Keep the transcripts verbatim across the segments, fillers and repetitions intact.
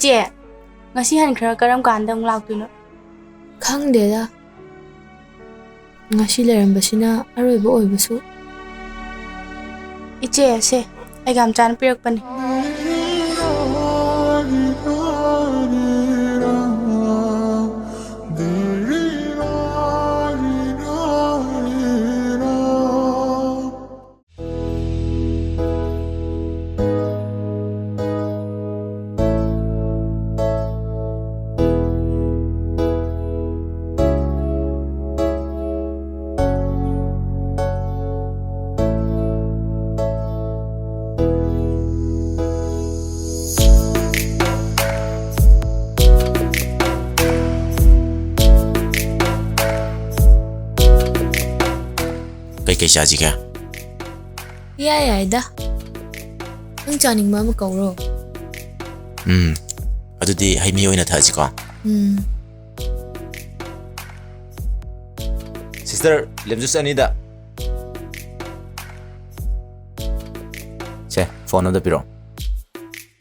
ꯏꯆꯦ, ꯉꯁꯤ ꯍꯟꯈ꯭ꯔꯒ ꯀꯔꯝ ꯀꯥꯟꯗ ꯑꯃꯨꯛ ꯂꯥꯛꯇꯣꯏꯅꯣ? ꯈꯪꯗꯦꯗ꯫ ꯉꯁꯤ ꯂꯩꯔꯝꯕꯁꯤꯅ ꯑꯔꯣꯏꯕ ꯑꯣꯏꯕꯁꯨ꯫ ꯏꯆꯦ, ꯁꯦ, ꯑꯩꯒꯤ ꯃꯆꯥꯅ ꯄꯤꯔꯛꯄꯅꯤ꯫ ꯀꯩꯀꯩ ꯆꯥꯁꯤꯒꯦ? ꯏꯌꯥ ꯌꯥꯏꯗ꯫ ꯅꯪ ꯆꯥꯅꯤꯡꯕ ꯑꯃ ꯀꯧꯔꯣ꯫ ꯎꯝ, ꯑꯗꯨꯗꯤ ꯍꯩ ꯃꯍꯤ ꯑꯣꯏꯅ ꯊꯛꯑꯁꯤꯀꯣ꯫ ꯎꯝ꯫ Sister, lemon juice ꯑꯅꯤꯗ꯫ ꯁꯦ, phone ꯑꯝꯇ ꯄꯤꯔꯛꯑꯣ꯫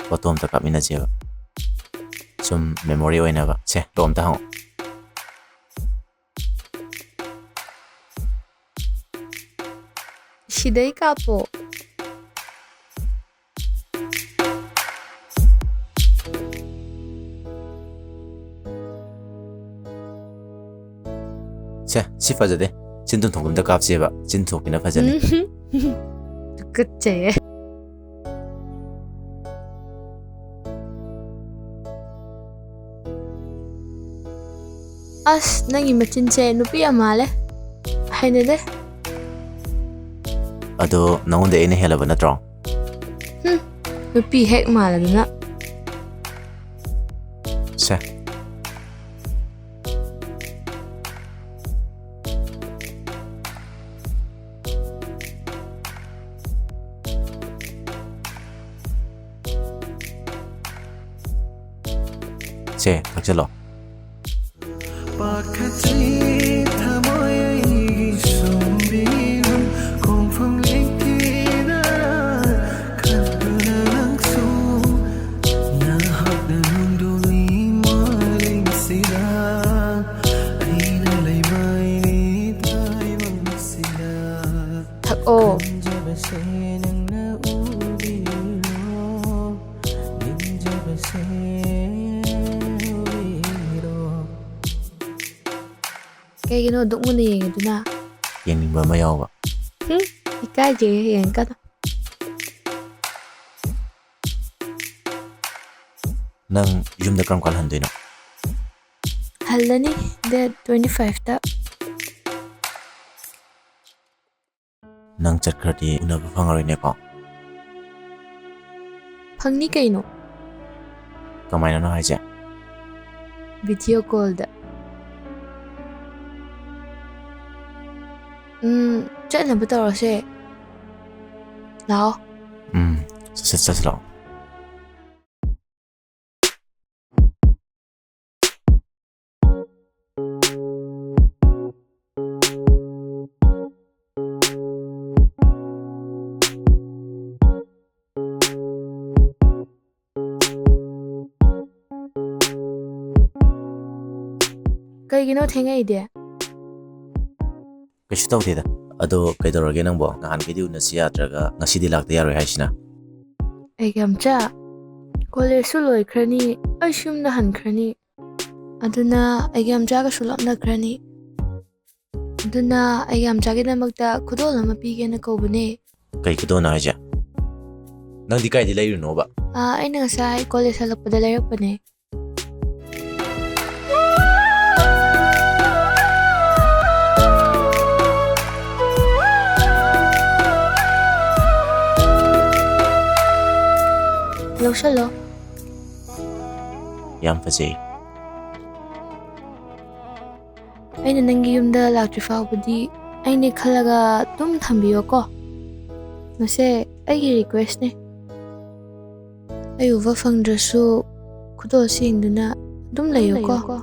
Photo ꯑꯝꯇ ꯀꯥꯞꯃꯤꯟꯅꯁꯦꯕ꯫ ꯁꯨꯝ memory ꯑꯣꯏꯅꯕ꯫ ꯁꯦ, ꯂꯣ ꯑꯝꯇ ꯍꯪꯉꯣ꯫ ꯁꯤꯗꯩ ꯀꯥꯞꯄꯣ꯫ ꯁꯦ, ꯁꯤ ꯐꯖꯗꯦ꯫ ꯆꯤꯟ ꯇꯨꯝꯊꯣꯛꯄ ꯑꯝꯇ ꯀꯥꯞꯁꯦꯕ꯫ ꯆꯤꯟ ꯊꯣꯛꯄꯤꯅ ꯐꯖꯅꯤ꯫ ꯎꯝ꯫ ꯇꯨꯀꯠꯆꯩꯌꯦ꯫ ꯑꯁ, ꯅꯪꯒꯤ ꯃꯆꯤꯟꯁꯦ ꯅꯨꯄꯤ ꯌꯥꯝ ꯃꯥꯜꯂꯦ꯫ ꯍꯩꯅꯗꯦ꯫ ꯑꯗꯣ ꯅꯉꯣꯟꯗ ꯑꯩꯅ ꯍꯦꯜꯂꯕ ꯅꯠꯇ꯭ꯔꯣ? ꯍꯨꯝ, ꯅꯨꯄꯤ ꯍꯦꯛ ꯃꯥꯜꯂꯗꯅ꯫ ꯁꯦ꯫ ꯁꯦ, ꯊꯛꯆꯜꯂꯣ꯫ ꯄꯥꯈꯠꯆꯩ ꯊꯃꯣꯏ ꯑꯩꯒꯤ ꯁꯣꯝꯕꯤꯔꯣ, ꯈꯣꯡꯐꯝ ꯂꯩꯇꯦꯅ ꯈꯟꯗꯨꯅ ꯅꯪꯁꯨ ꯅꯍꯥꯛꯅ ꯍꯨꯟꯗꯣꯛꯂꯤ ꯃꯥꯂꯦꯝꯁꯤꯗ, ꯑꯩꯅ ꯂꯩꯃꯥꯏꯅꯤ ꯇꯥꯏꯕꯪꯁꯤꯗ꯫ ꯊꯛꯑꯣ꯫ ꯈꯟꯖꯕꯁꯦ ꯅꯪꯅ ꯎꯕꯤꯔꯣ, ꯅꯤꯡꯖꯕꯁꯦ ꯎꯕꯤꯔꯣ꯫ ꯀꯩꯒꯤꯅꯣ ꯑꯗꯨꯛ ꯃꯨꯟꯅ ꯌꯦꯡꯉꯤꯗꯨꯅ? ꯌꯦꯡꯅꯤꯡꯕ ꯑꯃ ꯌꯥꯎꯕ꯫ ꯍꯨꯝ, ꯏꯀꯥꯏꯖꯩꯌꯦ, ꯌꯦꯡꯀꯅꯨ꯫ ꯅꯪ ꯌꯨꯝꯗ ꯀꯔꯝ ꯀꯥꯟ ꯍꯟꯗꯣꯏꯅꯣ? ꯍꯜꯂꯅꯤ, date twenty five ꯇ꯫ ꯅꯪ ꯆꯠꯈ꯭ꯔꯗꯤ ꯎꯅꯕ ꯐꯪꯉꯔꯣꯏꯅꯦꯀꯣ? ꯐꯪꯅꯤ ꯀꯩꯅꯣ꯫ ꯀꯃꯥꯏꯅꯅꯣ ꯍꯥꯏꯁꯦ? Video call ꯗ꯫ ꯎꯝ, ꯆꯠꯅꯕ ꯇꯧꯔꯁꯦ꯫ ꯂꯥꯛꯑꯣ꯫ ꯎꯝ, ꯆꯠꯁꯦ, ꯆꯠꯁꯦ, ꯂꯥꯛꯑꯣ꯫ ꯀꯩꯒꯤꯅꯣ ꯊꯦꯡꯉꯛꯏꯗꯤ? ꯀꯩꯁꯨ ꯇꯧꯗꯦꯗ꯫ ꯑꯗꯣ ꯀꯩꯗꯧꯔꯒꯦ ꯅꯪꯕꯣ? ꯅꯍꯥꯟꯈꯩꯗꯤ ꯎꯅꯁꯤ ꯌꯥꯗ꯭ꯔꯒ ꯉꯁꯤꯗꯤ ꯂꯥꯛꯇ ꯌꯥꯔꯣꯏ ꯍꯥꯏꯁꯤꯅ? ꯑꯦꯛꯖꯥꯝꯆꯥ, ꯀꯣꯂꯦꯖꯁꯨ ꯂꯣꯏꯈ꯭ꯔꯅꯤ, ꯑꯩꯁꯨ ꯌꯨꯝꯗ ꯍꯟꯈ꯭ꯔꯅꯤ꯫ ꯑꯗꯨꯅ ꯑꯩꯒꯤ ꯌꯥꯝꯆꯥꯒꯁꯨ ꯂꯥꯞꯅꯈ꯭ꯔꯅꯤ꯫ ꯑꯗꯨꯅ ꯑꯩꯒꯤ ꯌꯥꯝꯆꯥꯒꯤꯗꯃꯛꯇ ꯈꯨꯗꯣꯜ ꯑꯃ ꯄꯤꯒꯦꯅ ꯀꯧꯕꯅꯦ꯫ ꯀꯩ ꯈꯨꯗꯣꯜꯅꯣ ꯍꯥꯏꯁꯦ? ꯅꯪꯗꯤ ꯀꯥꯏꯗ ꯂꯩꯔꯨꯅꯣꯕ? ꯑꯥ, ꯑꯩꯅ ꯉꯁꯥꯏ ꯀꯣꯂꯦꯖ ꯍꯜꯂꯛꯄꯗ ꯂꯩꯔꯛꯄꯅꯦ꯫ ꯂꯧꯁꯜꯂꯣ꯫ ꯌꯥꯝ ꯐꯖꯩ꯫ ꯑꯩꯅ ꯅꯪꯒꯤ ꯌꯨꯝꯗ ꯂꯥꯛꯇ꯭ꯔꯤ ꯐꯥꯎꯕꯗꯤ ꯑꯩꯅꯦ ꯈꯜꯂꯒ ꯑꯗꯨꯝ ꯊꯝꯕꯤꯌꯣꯀꯣ꯫ ꯃꯁꯦ ꯑꯩꯒꯤ ꯔꯤꯀ꯭ꯋꯦꯁꯅꯦ꯫ ꯑꯩ ꯎꯕ ꯐꯪꯗ꯭ꯔꯁꯨ ꯈꯨꯗꯣꯜ ꯁꯦꯡꯗꯨꯅ ꯑꯗꯨꯝ ꯂꯩꯌꯣꯀꯣ꯫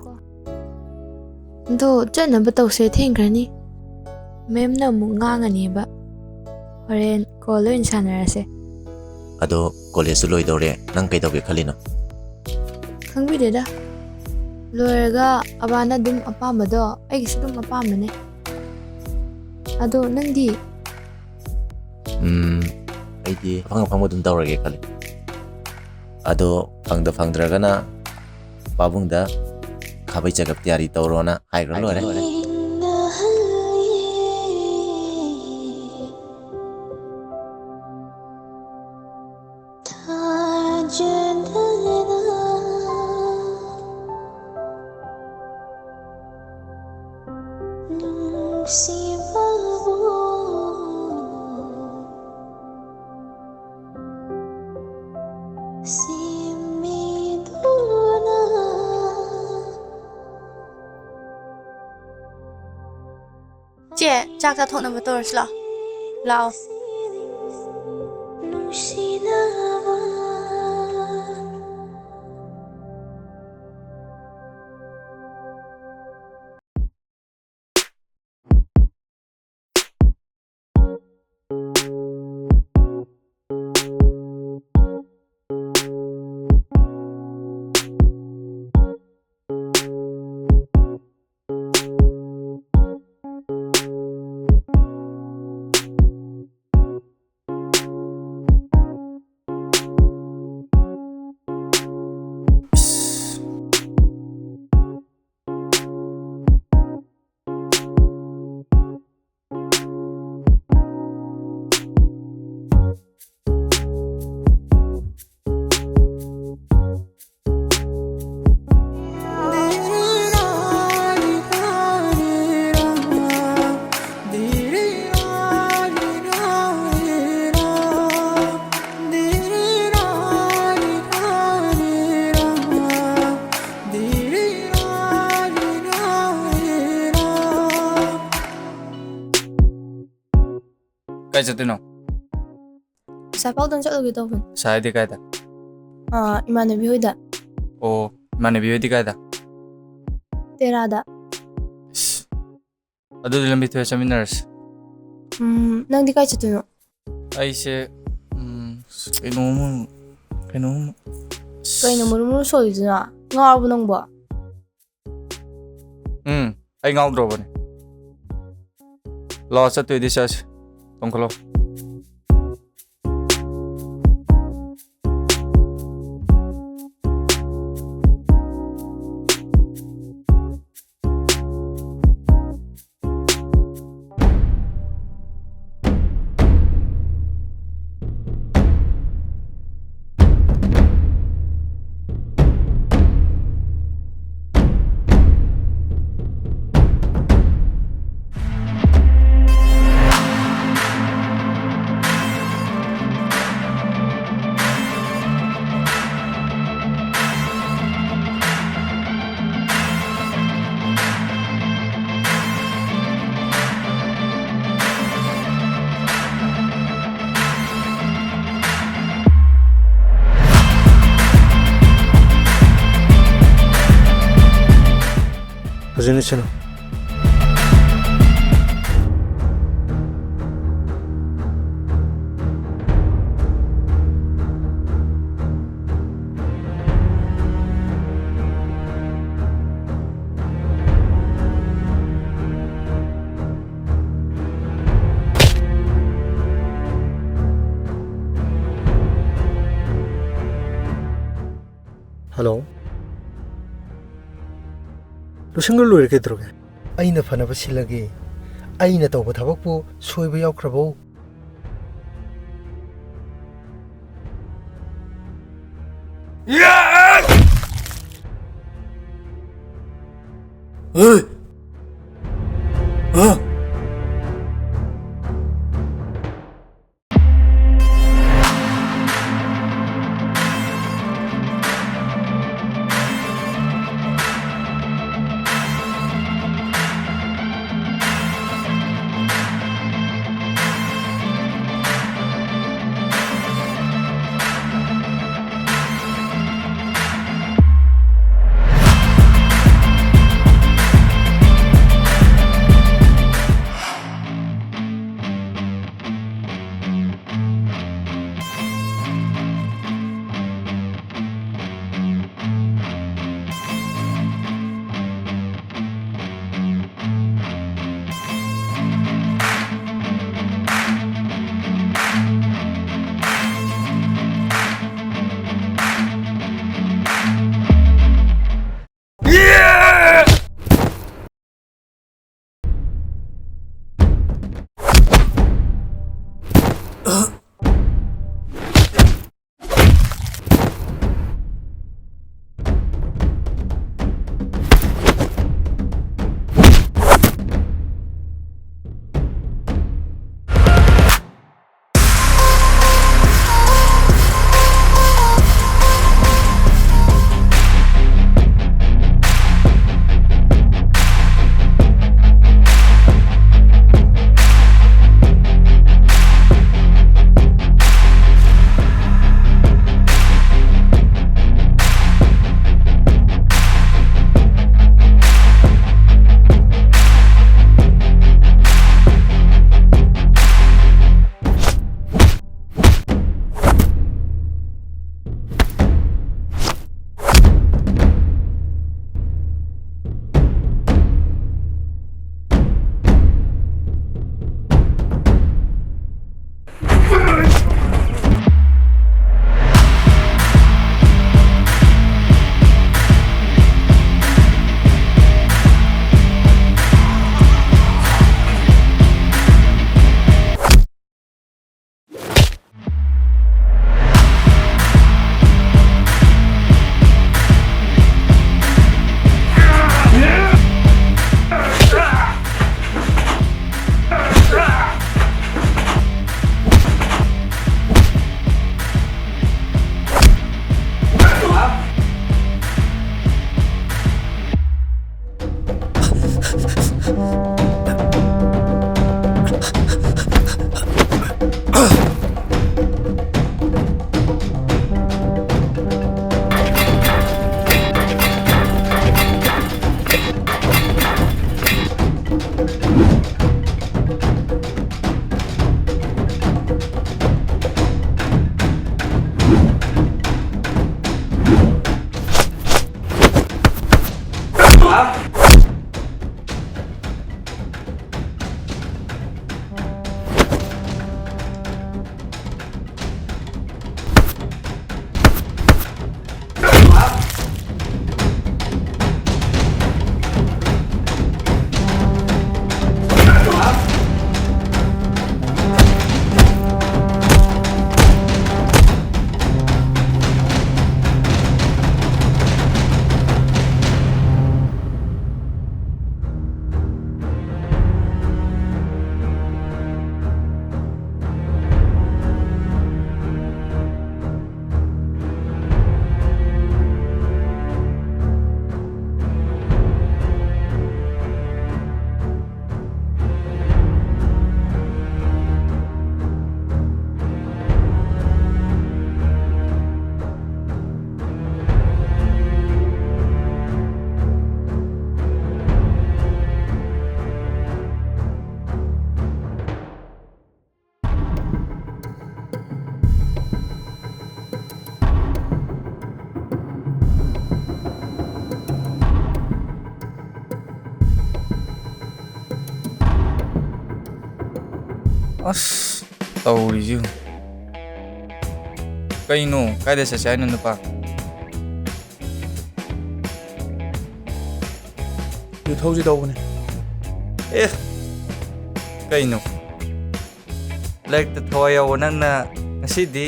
ꯑꯗꯣ ꯆꯠꯅꯕ ꯇꯧꯁꯦ, ꯊꯦꯡꯈ꯭ꯔꯅꯤ꯫ ꯃꯦꯝꯅ ꯑꯃꯨꯛ ꯉꯥꯡꯉꯅꯦꯕ꯫ ꯍꯣꯔꯦꯟ ꯀꯣꯜꯗ ꯑꯣꯏꯅ ꯁꯥꯟꯅꯔꯁꯦ꯫ ꯑꯗꯣ ꯀꯣꯂꯦꯖꯁꯨ ꯂꯣꯏꯗꯧꯔꯦ, ꯅꯪ ꯀꯩꯗꯧꯒꯦ ꯈꯜꯂꯤꯅꯣ? ꯈꯪꯕꯤꯗꯦꯗ꯫ ꯂꯣꯏꯔꯒ ꯑꯕꯥꯅ ꯑꯗꯨꯝ ꯑꯄꯥꯝꯕꯗꯣ ꯑꯩꯒꯤꯁꯨ ꯑꯗꯨꯝ ꯑꯄꯥꯝꯕꯅꯦ꯫ ꯑꯗꯣ ꯅꯪꯗꯤ? ꯎꯝ, ꯑꯩꯗꯤ ꯑꯐꯪ ꯑꯐꯪꯕ ꯑꯗꯨꯝ ꯇꯧꯔꯒꯦ ꯈꯜꯂꯤ꯫ ꯑꯗꯣ ꯐꯪꯗ ꯐꯪꯗ꯭ꯔꯒꯅ ꯄꯥꯕꯨꯡꯗ ꯈꯥꯕꯩ ꯆꯒꯞ ꯇꯌꯥꯔꯤ ꯇꯧꯔꯣꯅ ꯍꯥꯏꯈ꯭ꯔ ꯂꯣꯏꯔꯦ꯫ ꯆꯦ, ꯆꯥꯛ ꯆꯥꯊꯣꯛꯅꯕ ꯇꯧꯔꯁꯤ ꯂꯥꯛꯑꯣ꯫ ꯂꯥꯛꯑꯣ꯫ ꯀꯥꯏ ꯆꯠꯇꯣꯏꯅꯣ? ꯉꯁꯥꯏ ꯐꯥꯎꯗꯅ ꯆꯠꯂꯨꯒꯦ ꯇꯧꯕꯅꯤ꯫ ꯉꯁꯥꯏ ꯍꯥꯏꯗꯤ ꯀꯥꯏꯗ? ꯑꯥ, ꯏꯃꯥꯟꯅꯕꯤ ꯍꯣꯏꯗ꯫ ꯑꯣ, ꯏꯃꯥꯟꯅꯕꯤ ꯍꯣꯏꯗꯤ ꯀꯥꯏꯗ? ꯇꯦꯔꯥꯗ꯫ ꯏꯁ, ꯑꯗꯨꯗꯤ ꯂꯝꯕꯤ ꯊꯣꯛꯑꯦ, ꯆꯠꯃꯤꯟꯅꯔꯁꯤ꯫ ꯎꯝ, ꯅꯪꯗꯤ ꯀꯥꯏ ꯆꯠꯇꯣꯏꯅꯣ? ꯑꯩꯁꯦ, ꯎꯝ, ꯀꯩꯅꯣꯝ, ꯀꯩꯅꯣꯝ꯫ ꯀꯩꯅꯣ ꯃꯨꯔꯨ ꯃꯨꯔꯨ ꯁꯣꯜꯂꯤꯗꯨꯅ? ꯉꯥꯎꯔꯕꯣ ꯅꯪꯕꯣ? ꯎꯝ, ꯑꯩ ꯉꯥꯎꯗ꯭ꯔꯣꯕꯅꯦ꯫ ꯂꯥꯛꯑꯣ, ꯆꯠꯇꯣꯏꯗꯤ ꯆꯠꯁꯤ꯫ ꯇꯣꯡꯈꯠꯂꯣ꯫ ꯁꯤꯅ, ꯁꯤꯅ꯫ ꯍꯜꯂꯣ꯫ ꯂꯣꯏꯁꯤꯟꯈ꯭ꯔ ꯂꯣꯏꯔꯦ, ꯀꯩꯗꯧꯔꯒꯦ? ꯑꯩꯅ ꯐꯅꯕ ꯁꯤꯜꯂꯒꯦ꯫ ꯑꯩꯅ ꯇꯧꯕ ꯊꯕꯛꯄꯨ ꯁꯣꯏꯕ ꯌꯥꯎꯈ꯭ꯔꯕꯣ? ꯑꯁ, ꯇꯧꯔꯤꯁꯤ ꯌꯦꯡꯉꯨ꯫ ꯀꯩꯅꯣ? ꯀꯥꯏꯗ ꯆꯠꯁꯦ ꯍꯥꯏꯅꯣ, ꯅꯨꯄꯥ? ꯌꯨ ꯊꯧꯁꯤ ꯇꯧꯕꯅꯦ꯫ ꯑꯦ, ꯀꯩꯅꯣ? ꯂꯥꯏꯔꯤꯛꯇ ꯊꯋꯥꯏ ꯌꯥꯎꯕ ꯅꯪꯅ ꯉꯁꯤꯗꯤ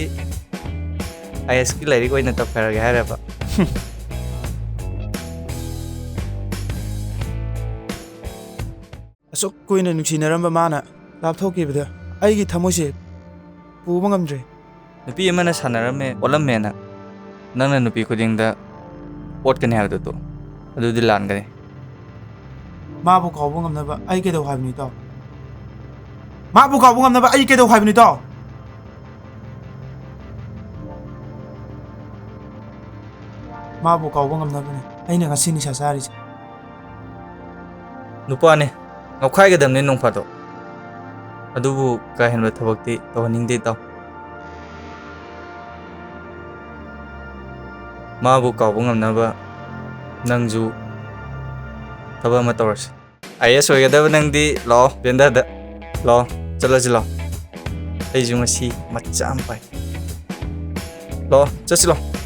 ꯑꯥꯏ ꯑꯦꯁꯀꯤ ꯂꯥꯏꯔꯤꯛ ꯑꯣꯏꯅ ꯇꯧꯈꯥꯏꯔꯒꯦ ꯍꯥꯏꯔꯕ? ꯑꯁꯨꯛ ꯀꯨꯏꯅ ꯅꯨꯡꯁꯤꯅꯔꯝꯕ ꯃꯥꯅ ꯂꯥꯞꯊꯣꯛꯈꯤꯕꯗ ꯑꯩꯒꯤ ꯊꯃꯣꯏꯁꯦ ꯄꯨꯕ ꯉꯝꯗ꯭ꯔꯦ꯫ ꯅꯨꯄꯤ ꯑꯃꯅ ꯁꯥꯟꯅꯔꯝꯃꯦ, ꯑꯣꯠꯂꯝꯃꯦꯅ ꯅꯪꯅ ꯅꯨꯄꯤ ꯈꯨꯗꯤꯡꯗ ꯑꯣꯠꯀꯅꯤ ꯍꯥꯏꯕꯗꯨ ꯇꯣꯛ꯫ ꯑꯗꯨꯗꯤ ꯂꯥꯟꯒꯅꯤ꯫ ꯃꯥꯕꯨ ꯀꯥꯎꯕ ꯉꯝꯅꯕ ꯑꯩ ꯀꯩꯗꯧ ꯍꯥꯏꯕꯅꯣ, ꯏꯇꯥꯎ? ꯃꯥꯕꯨ ꯀꯥꯎꯕ ꯉꯝꯅꯕ ꯑꯩ ꯀꯩꯗꯧ ꯍꯥꯏꯕꯅꯣ, ꯏꯇꯥꯎ? ꯃꯥꯕꯨ ꯀꯥꯎꯕ ꯉꯝꯅꯕꯅꯦ ꯑꯩꯅ ꯉꯁꯤ ꯅꯤꯁꯥ ꯆꯥꯔꯤꯁꯦ꯫ ꯅꯨꯄꯥꯅꯦ, ꯉꯥꯎꯈꯥꯏꯒꯗꯕꯅꯦ ꯅꯣꯡ ꯐꯥꯗꯣꯛ꯫ ꯑꯗꯨꯕꯨ ꯀꯥ ꯍꯦꯟꯕ ꯊꯕꯛꯇꯤ ꯇꯧꯍꯟꯅꯤꯡꯗꯦ, ꯏꯇꯥꯎ꯫ ꯃꯥꯕꯨ ꯀꯥꯎꯕ ꯉꯝꯅꯕ ꯅꯪꯁꯨ ꯊꯕꯛ ꯑꯃ ꯇꯧꯔꯁꯤ꯫ ꯑꯥꯏ ꯑꯦꯁ ꯑꯣꯏꯒꯗꯕ ꯅꯪꯗꯤ ꯂꯥꯛꯑꯣ, ꯕꯦꯟꯗꯔꯗ ꯂꯥꯛꯑꯣ, ꯆꯠꯂꯁꯤ ꯂꯥꯛꯑꯣ꯫ ꯑꯩꯁꯨ ꯉꯁꯤ ꯃꯆꯥ ꯑꯃ ꯄꯥꯏ꯫ ꯂꯥꯛꯑꯣ, ꯆꯠꯁꯤ ꯂꯥꯛꯑꯣ꯫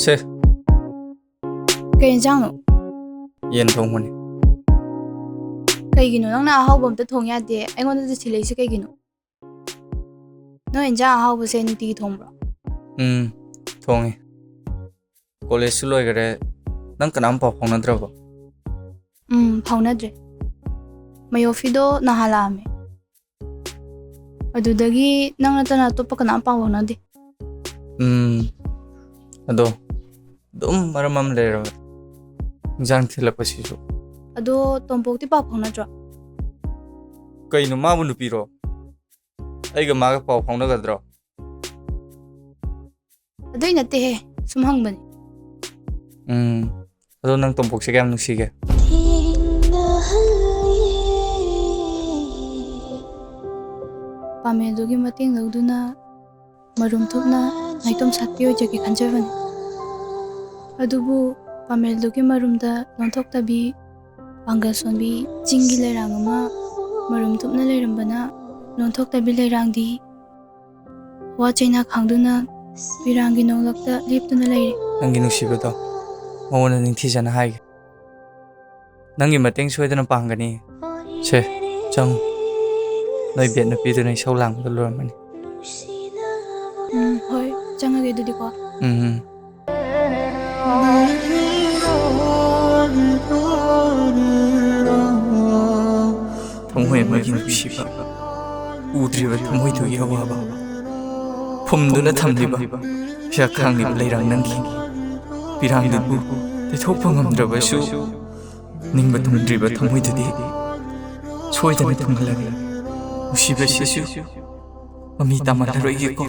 ꯁꯦ꯫ ꯀꯩ ꯌꯦꯟꯖꯥꯡꯅꯣ? ꯌꯦꯟ ꯊꯣꯡꯕꯅꯤ꯫ ꯀꯩꯒꯤꯅꯣ ꯅꯪꯅ ꯑꯍꯥꯎꯕ ꯑꯝꯇ ꯊꯣꯡ ꯌꯥꯗꯦ, ꯑꯩꯉꯣꯟꯗꯗ ꯊꯤꯜꯂꯛꯏꯁꯦ ꯀꯩꯒꯤꯅꯣ? ꯅꯣꯏ ꯏꯟꯖꯥꯡ ꯑꯍꯥꯎꯕꯁꯦ ꯅꯨꯡꯇꯤꯒꯤ ꯊꯣꯡꯕ꯭ꯔꯣ? ꯎꯝ, ꯊꯣꯡꯉꯤ꯫ ꯀꯣꯂꯦꯖꯁꯨ ꯂꯣꯏꯈꯔꯦ꯫ ꯅꯪ ꯀꯅꯥꯝ ꯄꯥꯎ ꯐꯥꯎꯅꯗ꯭ꯔꯕꯣ? ꯎꯝ, ꯐꯥꯎꯅꯗ꯭ꯔꯦ꯫ ꯃꯌꯣꯐꯤꯗꯣ ꯅꯍꯥꯟ ꯂꯥꯛꯑꯝꯃꯦ꯫ ꯑꯗꯨꯗꯒꯤ ꯅꯪ ꯅꯠꯇꯅ ꯑꯇꯣꯞꯄ ꯀꯅꯥꯝ ꯄꯥꯎ ꯐꯥꯎꯅꯗꯦ꯫ ꯎꯝ, ꯑꯗꯣ ꯑꯗꯨꯝ ꯃꯔꯝ ꯑꯃ ꯂꯩꯔꯕ ꯏꯟꯖꯥꯡ ꯊꯤꯜꯂꯛꯄꯁꯤꯁꯨ꯫ ꯑꯗꯣ ꯇꯣꯝꯄꯣꯛꯇꯤ ꯄꯥꯎ ꯐꯥꯎꯅꯗ꯭ꯔꯣ? ꯀꯩꯅꯣ, ꯃꯥꯕꯨ ꯅꯨꯄꯤꯔꯣ? ꯑꯩꯒ ꯃꯥꯒ ꯄꯥꯎ ꯐꯥꯎꯅꯒꯗ꯭ꯔꯣ? ꯑꯗꯨꯏ ꯅꯠꯇꯦꯍꯦ, ꯁꯨꯝ ꯍꯪꯕꯅꯤ꯫ ꯎꯝ, ꯑꯗꯣ ꯅꯪ ꯇꯣꯝꯄꯣꯛꯁꯦ ꯀꯌꯥꯝ ꯅꯨꯡꯁꯤꯒꯦ? ꯄꯥꯃꯦꯜꯗꯨꯒꯤ ꯃꯇꯦꯡ ꯂꯧꯗꯨꯅ ꯃꯔꯨꯝ ꯊꯨꯞꯅ ꯅꯥꯏꯇꯣꯝ ꯁꯥꯠꯄꯤ ꯑꯣꯏꯖꯒꯦ ꯈꯟꯖꯕꯅꯤ꯫ ꯑꯗꯨꯕꯨ ꯄꯥꯃꯦꯜꯗꯨꯒꯤ ꯃꯔꯨꯝꯗ ꯂꯣꯟꯊꯣꯛꯇꯕꯤ, ꯄꯥꯡꯒꯜ ꯁꯣꯟꯕꯤ ꯆꯤꯡꯒꯤ ꯂꯩꯔꯥꯡ ꯑꯃ ꯃꯔꯨꯝ ꯊꯨꯞꯅ ꯂꯩꯔꯝꯕꯅ, ꯂꯣꯟꯊꯣꯛꯇꯕꯤ ꯂꯩꯔꯥꯡꯗꯤ ꯋꯥ ꯆꯩꯅꯥ ꯈꯥꯡꯗꯨꯅ ꯄꯤꯔꯥꯡꯒꯤ ꯅꯣꯡꯂꯛꯇ ꯂꯦꯞꯇꯨꯅ ꯂꯩꯔꯦ꯫ ꯅꯪꯒꯤ ꯅꯨꯡꯁꯤꯕꯗꯣ ꯃꯉꯣꯟꯗ ꯅꯤꯡꯊꯤꯖꯅ ꯍꯥꯏꯒꯦ꯫ ꯅꯪꯒꯤ ꯃꯇꯦꯡ ꯁꯣꯏꯗꯅ ꯄꯥꯡꯒꯅꯤ꯫ ꯁꯦ, ꯆꯪꯉꯨ꯫ ꯅꯣꯏ ꯕꯦꯠ ꯅꯨꯄꯤꯗꯨꯅ ꯏꯁꯧ ꯂꯥꯡꯕꯗ ꯂꯣꯏꯔꯝꯃꯅꯤ꯫ ꯎꯝ, ꯍꯣꯏ, ꯆꯪꯉꯒꯦ ꯑꯗꯨꯗꯤꯀꯣ꯫ ꯎꯝ, ꯎꯝ꯫ ꯊꯃꯣꯏ ꯑꯃꯒꯤ ꯅꯨꯡꯁꯤꯕ, ꯎꯗ꯭ꯔꯤꯕ ꯊꯃꯣꯏꯗꯨꯒꯤ ꯑꯋꯥꯕ, ꯐꯨꯝꯗꯨꯅ ꯊꯝꯂꯤꯕ, ꯄꯤꯔꯥꯡ ꯈꯥꯡꯂꯤꯕ ꯂꯩꯔꯥꯡ ꯅꯪꯒꯤ ꯄꯤꯔꯥꯡꯗꯨꯕꯨ ꯇꯩꯊꯣꯛꯄ ꯉꯝꯗ꯭ꯔꯕꯁꯨ, ꯅꯤꯡꯕ ꯊꯨꯡꯗ꯭ꯔꯤꯕ ꯊꯃꯣꯏꯗꯨꯗꯤ ꯁꯣꯏꯗꯅ ꯊꯨꯡꯍꯜꯂꯒꯦ꯫ ꯅꯨꯡꯁꯤꯕꯁꯤꯁꯨ ꯃꯃꯤ ꯇꯥꯃꯜꯂꯔꯣꯏꯒꯦꯀꯣ꯫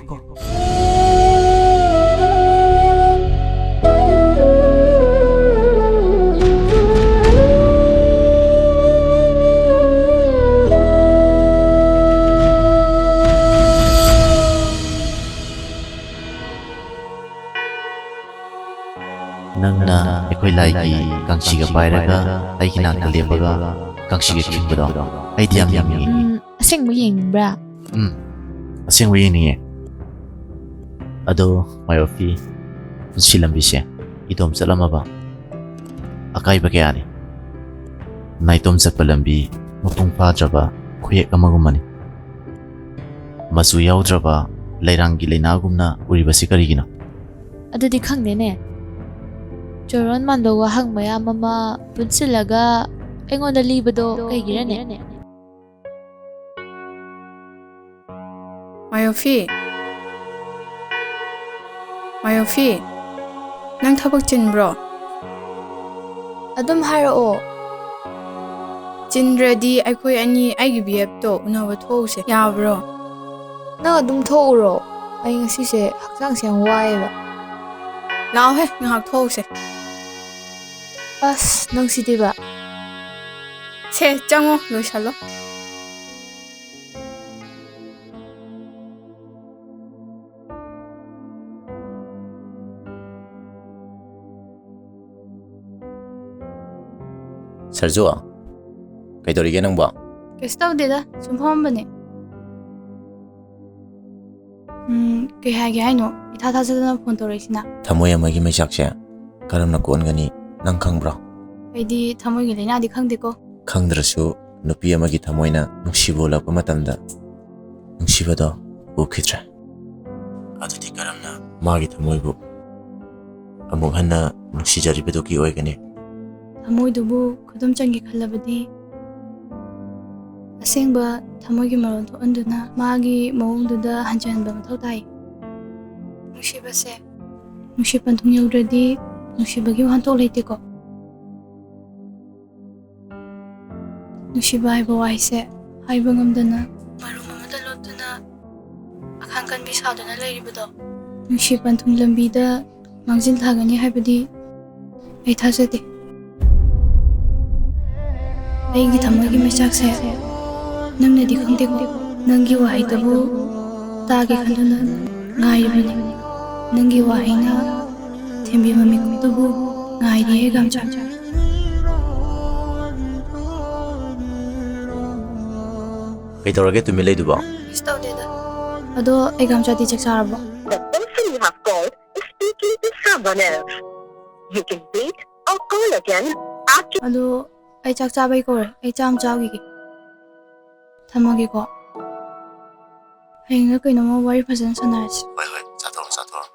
ꯅꯪꯅ ꯑꯩꯈꯣꯏ ꯂꯥꯏꯒꯤ ꯀꯥꯡꯁꯤꯒ ꯄꯥꯏꯔꯒ ꯑꯩꯒꯤ ꯅꯥꯛꯇ ꯂꯦꯞꯄꯒ ꯀꯥꯡꯁꯤꯒ ꯈꯤꯡꯕꯗꯣ ꯑꯩꯗꯤ ꯌꯥꯝ ꯌꯦꯡꯅꯤꯡꯉꯤ꯫ ꯎꯝ, ꯑꯁꯦꯡꯕ ꯌꯦꯡꯅꯤꯡꯕ꯭ꯔꯥ? ꯎꯝ, ꯑꯁꯦꯡꯕ ꯌꯦꯡꯅꯤꯡꯉꯦ꯫ ꯑꯗꯣ ꯃꯥꯏꯌꯣꯐꯤ, ꯄꯨꯟꯁꯤ ꯂꯝꯕꯤꯁꯦ ꯏꯇꯣꯝ ꯆꯠꯂꯝꯃꯕ ꯑꯀꯥꯏꯕ ꯀꯌꯥꯅꯤ꯫ ꯅꯥꯏꯇꯣꯝ ꯆꯠꯄ ꯂꯝꯕꯤ ꯃꯄꯨꯡ ꯐꯥꯗ꯭ꯔꯕ ꯈꯨꯌꯦꯛ ꯑꯃꯒꯨꯝꯕꯅꯤ꯫ ꯃꯆꯨ ꯌꯥꯎꯗ꯭ꯔꯕ ꯂꯩꯔꯥꯡꯒꯤ ꯂꯩꯅꯥꯒꯨꯝꯅ ꯎꯔꯤꯕꯁꯤ ꯀꯔꯤꯒꯤꯅꯣ? ꯑꯗꯨꯗꯤ ꯈꯪꯗꯦꯅꯦ꯫ ꯆꯣꯔꯣꯟ ꯃꯥꯟꯕ ꯋꯥꯍꯪ ꯃꯌꯥꯝ ꯑꯃ ꯄꯨꯟꯁꯤꯜꯂꯒ ꯑꯩꯉꯣꯟꯗ ꯂꯤꯕꯗꯣ ꯀꯩꯒꯤꯔꯅꯦ? ꯃꯥꯌꯣꯐꯤ꯫ ꯃꯥꯌꯣꯐꯤ, ꯅꯪ ꯊꯕꯛ ꯆꯤꯟꯕ꯭ꯔꯣ? ꯑꯗꯨꯝ ꯍꯥꯏꯔꯛꯑꯣ꯫ ꯆꯤꯟꯗ꯭ꯔꯗꯤ ꯑꯩꯈꯣꯏ ꯑꯅꯤ ꯑꯩꯒꯤ ꯕꯤ ꯑꯦꯐꯇꯣ ꯎꯅꯕ ꯊꯣꯛꯎꯁꯦ, ꯌꯥꯕ꯭ꯔꯣ? ꯅꯪ ꯑꯗꯨꯝ ꯊꯣꯛꯎꯔꯣ꯫ ꯑꯩ ꯉꯁꯤꯁꯦ ꯍꯛꯆꯥꯡꯁꯦ ꯌꯥꯝ ꯋꯥꯏꯑꯦꯕ꯫ ꯂꯥꯛꯑꯣꯍꯦ, ꯉꯥꯏꯍꯥꯛ ꯊꯣꯛꯎꯁꯦ꯫ ꯑꯁ, ꯅꯪ ꯁꯤꯗꯤꯕ꯫ ꯁꯦ, ꯆꯪꯉꯣ, ꯂꯣꯏꯁꯜꯂꯣ꯫ ꯁꯔꯖꯨ, ꯀꯩꯗꯧꯔꯤꯒꯦ ꯅꯪꯕꯣ? ꯀꯩꯁꯨ ꯇꯧꯗꯦꯗ, ꯁꯨꯝ ꯐꯝꯃꯝꯕꯅꯦ꯫ ꯎꯝ, ꯀꯩ ꯍꯥꯏꯒꯦ ꯍꯥꯏꯅꯣ? ꯏꯊꯥ ꯊꯥꯖꯗꯅ ꯐꯣꯟ ꯇꯧꯔꯛꯏꯁꯤꯅ? ꯊꯃꯣꯏ ꯑꯃꯒꯤ ꯃꯩꯆꯥꯛꯁꯦ ꯀꯔꯝꯅ ꯀꯣꯟꯒꯅꯤ, ꯅꯪ ꯈꯪꯕ꯭ꯔꯣ? ꯑꯩꯗꯤ ꯊꯃꯣꯏꯒꯤ ꯂꯥꯏꯅꯥꯗꯤ ꯈꯪꯗꯦꯀꯣ꯫ ꯈꯪꯗ꯭ꯔꯁꯨ, ꯅꯨꯄꯤ ꯑꯃꯒꯤ ꯊꯃꯣꯏꯅ ꯅꯨꯡꯁꯤꯕ ꯎꯠꯂꯛꯄ ꯃꯇꯝꯗ ꯅꯨꯡꯁꯤꯕꯗꯣ ꯎꯈꯤꯗ꯭ꯔꯦ꯫ ꯑꯗꯨꯗꯤ ꯀꯔꯝꯅ ꯃꯥꯒꯤ ꯊꯃꯣꯏꯕꯨ ꯑꯃꯨꯛ ꯍꯟꯅ ꯅꯨꯡꯁꯤꯖꯔꯤꯕꯗꯨꯒꯤ ꯑꯣꯏꯒꯅꯤ? ꯊꯃꯣꯏꯗꯨꯕꯨ ꯈꯨꯗꯨꯝ ꯆꯟꯒꯦ ꯈꯜꯂꯕꯗꯤ, ꯑꯁꯦꯡꯕ ꯊꯃꯣꯏꯒꯤ ꯃꯔꯣꯜ ꯊꯣꯛꯍꯟꯗꯨꯅ ꯃꯥꯒꯤ ꯃꯑꯣꯡꯗꯨꯗ ꯍꯟꯖꯍꯟꯕ ꯃꯊꯧ ꯇꯥꯏ꯫ ꯅꯨꯡꯁꯤꯕꯁꯦ, ꯅꯨꯡꯁꯤ ꯄꯟꯊꯨꯡ ꯌꯧꯗ꯭ꯔꯗꯤ ꯅꯨꯡꯁꯤꯕꯒꯤ ꯋꯥꯍꯟꯊꯣꯛ ꯂꯩꯇꯦꯀꯣ꯫ ꯅꯨꯡꯁꯤꯕ ꯍꯥꯏꯕ ꯋꯥꯍꯩꯁꯦ ꯍꯥꯏꯕ ꯉꯝꯗꯅ ꯃꯔꯨꯝ ꯑꯃꯗ ꯂꯣꯠꯇꯨꯅ ꯑꯈꯥꯡ ꯀꯟꯕꯤ ꯁꯥꯗꯨꯅ ꯂꯩꯔꯤꯕꯗꯣ, ꯅꯨꯡꯁꯤ ꯄꯟꯊꯨꯡ ꯂꯝꯕꯤꯗ ꯃꯥꯡꯖꯤꯜ ꯊꯥꯒꯅꯤ ꯍꯥꯏꯕꯗꯤ ꯑꯩ ꯊꯥꯖꯗꯦ꯫ ꯑꯩꯒꯤ ꯊꯃꯣꯏꯒꯤ ꯃꯩꯆꯥꯛꯁꯦ ꯅꯪꯅꯗꯤ ꯈꯪꯗꯦꯀꯣ꯫ ꯅꯪꯒꯤ ꯋꯥꯍꯩꯗꯨꯕꯨ ꯇꯥꯒꯦ ꯈꯟꯗꯨꯅ ꯉꯥꯏꯔꯤꯕꯅꯤ꯫ ꯅꯪꯒꯤ ꯋꯥꯍꯩꯅ ꯊꯦꯝꯕꯤꯕ ꯃꯤꯀꯨꯞꯇꯨꯕꯨ ꯉꯥꯏꯔꯤꯌꯦ, ꯒꯥꯝꯆꯥ꯫ ꯀꯩꯗꯧꯔꯒꯦ ꯇꯨꯃꯤꯟ ꯂꯩꯗꯨꯕꯣ? ꯀꯩꯁꯨ ꯇꯧꯗꯦꯗ꯫ ꯑꯗꯣ ꯑꯩ ꯒꯥꯝꯆꯥꯗꯤ ꯆꯥꯛ ꯆꯥꯔꯕꯣ? The person you have called is speaking to someone else. You can wait or call again after ꯑꯗꯣ ꯑꯩ ꯆꯥꯛ ꯆꯥꯕꯩ ꯀꯧꯔꯦ꯫ ꯑꯩ ꯆꯥꯛ ꯑꯃ ꯆꯥꯈꯤꯒꯦ꯫ ꯊꯝꯃꯒꯦꯀꯣ꯫ ꯍꯌꯦꯡꯂ ꯀꯩꯅꯣꯝꯃ ꯋꯥꯔꯤ ꯐꯖꯅ ꯁꯥꯟꯅꯔꯁꯤ꯫ ꯍꯣꯏ, ꯍꯣꯏ, ꯆꯥꯊꯣꯛꯑꯣ, ꯆꯥꯊꯣꯛꯑꯣ꯫